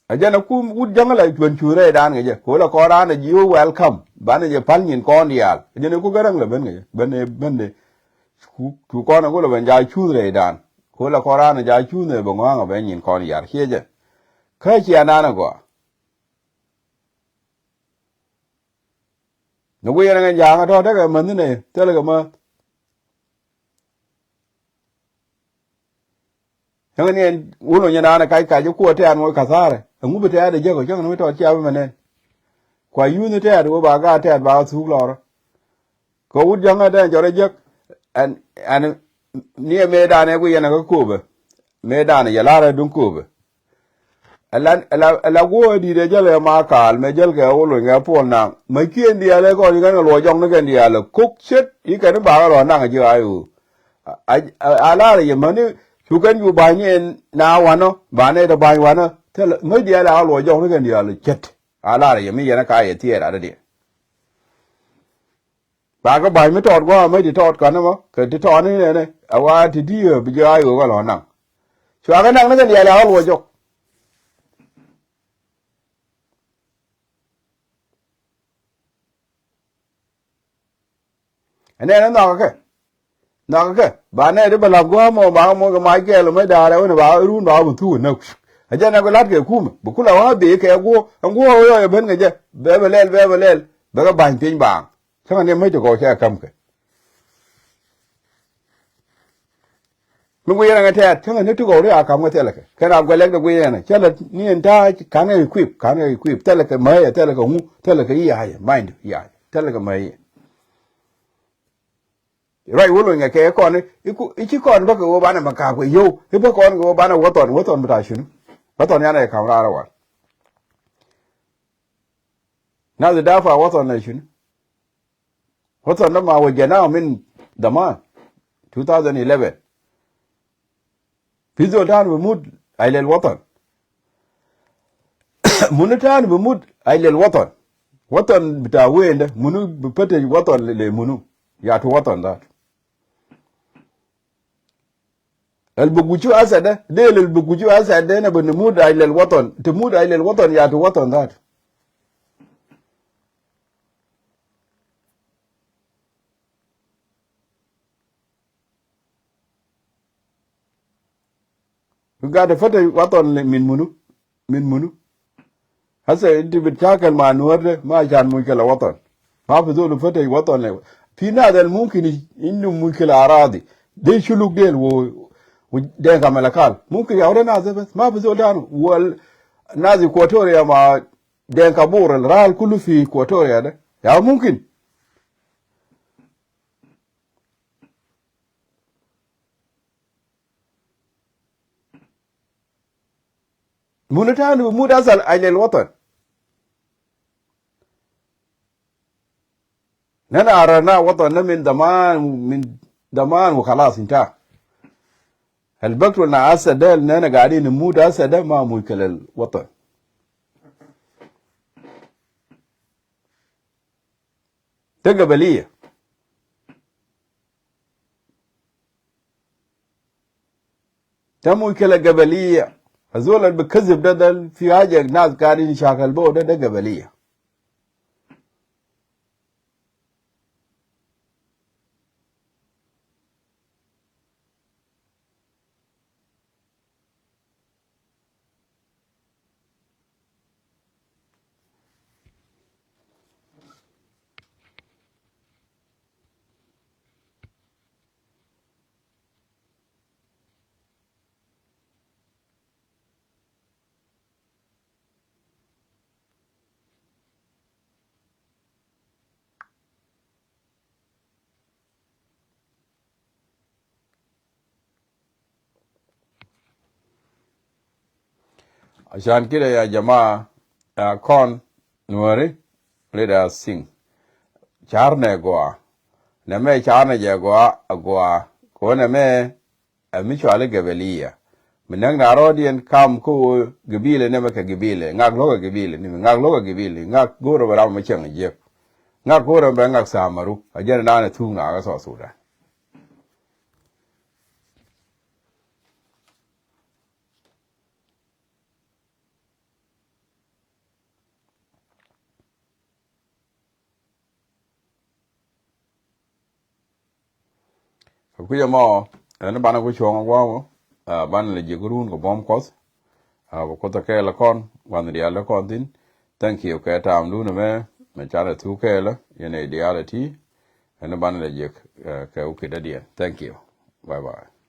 A jɛn a kum wut jäŋ la cuɛn cuth rɛydan kɛ jɛ, kɛ wä la kɔn raan a ji̱ wä welcome, banɛ jɛ päl nyin kɔn diaal. A jɛn a ku gäräŋ la ben kɛ jɛ, ben ɛ, ben ɛ, cu, cu kɔn a ku la ben ja cuth rɛydan. Kɛ wä la kɔn raan a ja cuth nɛ bɛ ŋɔ̱a̱ŋ a ben nyin kɔn yar, ciɛ jɛ. Kä ciɛ nan a gɔaa. Ni wi̱i̱ yɛn ɛ ŋɛn ja̱a̱ŋ ɛ tɔ̱ tekɛ mäth ni nɛ thilɛ kɛ mäth. Cäŋ ni ɛn wun lony ɛn an ɛ kac kac ɛ kuɔ tɛ̈t moc ka̱tha̱a̱rɛ ɛŋu bi tɛ̈t ɛ jek ɔ cäŋ ni mi tɔt cia bi mɛ nɛn. Kua yuth ni tɛ̈t wee ba gaat tɛ̈t ba ɣä thuk lɔrä. Kɛ wut jäŋä dee jɔrɛ jek ɛn, ɛn ni ɛ mëëdan ɛ guiyɛn ɛ kä kööbɛ. Mëëdan ɛ jɛ la̱rä duŋ kööbɛ. Ɛla, ɛla, ɛla guɔ ɛ di̱t ɛ jäl ɛ ma kaal mɛ jäl kɛ wä lony kɛ puɔl naŋ. Mɛ kiɛn diaal ɛ kɔn kɛn kɛ luɔc jɔk ni kɛn diaal ɛ kok ce̱t i̱ kɛn i̱ bakɛ lɔ naŋ ji̱ ay ɣöö. A, a, a la̱rä yɛ mäni cu kɛn cu ba̱ny ni ɛn na wanɔ ba nɛy tɔ ba̱ny wanɔ. Thilɛ mäc diaal ɛ a luɔc jɔk ni kɛn diaal ɛ ce̱t. A la̱rä yɛ mi yɛn ɛ ka yɛ thiɛɛr a dädiɛ. Ba kä ba̱ny mi tɔɔt gua̱a̱ mi ti tɔɔt kɔn ɛmɔ kɛ ti tɔɔt ni nɛnɛ a wa ti di̱i̱ ɛ bi jɛ a yo̱o̱k ɛ lɔ naŋ. Cua kɛ naŋ ni kɛ diaal a ɣä luɔc jɔk. Ɛnɛ ɛn nhɔakä kɛ nhɔakä kɛ ba nɛ ti bɛ la̱th gua̱a̱ mɔ ba ŋä moc kɛ mac kɛɛl mɛ da̱a̱r ɛ wänɛ ba ɣä run ba ɣä bi thuk ɛ näk. Ɛ jɛn ɛ kɛ la̱t kɛ kumɛ bi kulɛ wä ɣä dhee kɛ guɔ ɛn guɔ ɣä yɔc ɛ ben kɛ jɛ bɛ bɛ lɛl bɛ bɛ lɛl bɛ kɛ ba̱ny piny baaŋ. Cäŋɛ ni mäc ti gɔw cɛ käm kɛ. Mi guiyɛn ɛŋɛ tɛɛt cäŋɛ ni ti gɔw ri a käm kɛ thilɛ kɛ kɛn a guɛlɛk ti guiyɛn ɛ cä lɛ ni ɛn ta̱a̱ ka̱n kɛ equip ka̱n kɛ equip thilɛ kɛ mäc ɛ thilɛ kɛ ŋu thilɛ kɛ i̱ ya̱a̱c ɛ ma̱nydɛ i̱ ya̱a̱c thilɛ kɛ mäc ɛ. Ruac wä lony kɛ kɛ kɔn i̱ ku i̱ ci kɔn bä kɛ wä banɛ mɛ ka̱a̱k wä yio̱w i̱ bä kɔn kɛ wä banɛ wä thɔn wä thɔn bi ta̱a̱ cuni. Wä thɔn yanɛ kɛ ka̱m raar ɛ wal. Nas dafa watan la shunu? Watan da ma wajana min daman two thousand eleven. Fi zol tani bi mut ajil al watan. Munu tani bi mut ajil al watan? Watan bita wen da, munu bi fata watan le, le munu? Yatu watan da. Al bi guju asa da, del al bi guju asa da, na bi mut ajil al watan. Ti mut ajil al watan, yatu watan da. Gat fata watan le min munu? Min munu? Hasa inti bi takal ma Nuer de, ma shan mushkila watan. Ma fi zol fata watan le. Fi nas al mumkin indu mushkila aradi. De shuluk del wo, wo Denka Malakal. Mumkin ya wada nas bas. Ma fi zol tani. Wal nas Equatoria ma Denka Bor al ral kulu fi Equatoria de. Ya mumkin. Munu tani bi mut asa ajil al watan? Nana arana watan na min daman, min daman wa khalas inta. Al bi katulu nas asa da, nana gadin bi mut asa da, ma mushkila al watan. De gabaliya. De mushkila gabaliya. Azol al bi kazib da, da fi haja nas gadin shakal bo da, da gabaliya. Ashan kida ya jamaa, ya kɔn Nueri, let us sing. Car nɛ gɔaa. Nɛ mɛ car nɛ jɛ gɔaa, a gɔaa. Ko nɛ mɛ, ɛ mi cuali gabaliya. Mi näk na rɔɔdiɛn kam ko gabila nɛ mɛ kɛ gabila. Ŋak lo̱k ɛ gabila ni mi, ŋak lo̱k ɛ gabila. Ŋak go̱o̱r ɛ bɛ ram mi cieŋ jiɛk. Ŋak go̱o̱r ɛ bɛ ŋak samaru. A jɛn dan ɛ thuk na kä South Sudan. Kɛ kui̱c ɛmɔ, ɛn banɛ ku cuɔ̱ŋ ɛ gua̱a̱mɔ, ɛ, banɛ lɛ ji̱ kɛ run kɛ buɔ̱m Kuɔth. Ɛ, bɛ Kuoth ɛ kɛɛl ɛ kɔn, gua̱n diaal ɛ kɔn thi̱n. Thank you kɛ taamdun ɛmɛ, mɛ canɛ thuk kɛɛl ɛ, yɛn ɛ diaal ɛ ti. Ɛn banɛ lɛ ji̱, ɛ, kɛ wukit dädiɛn. Thank you. Bye bye.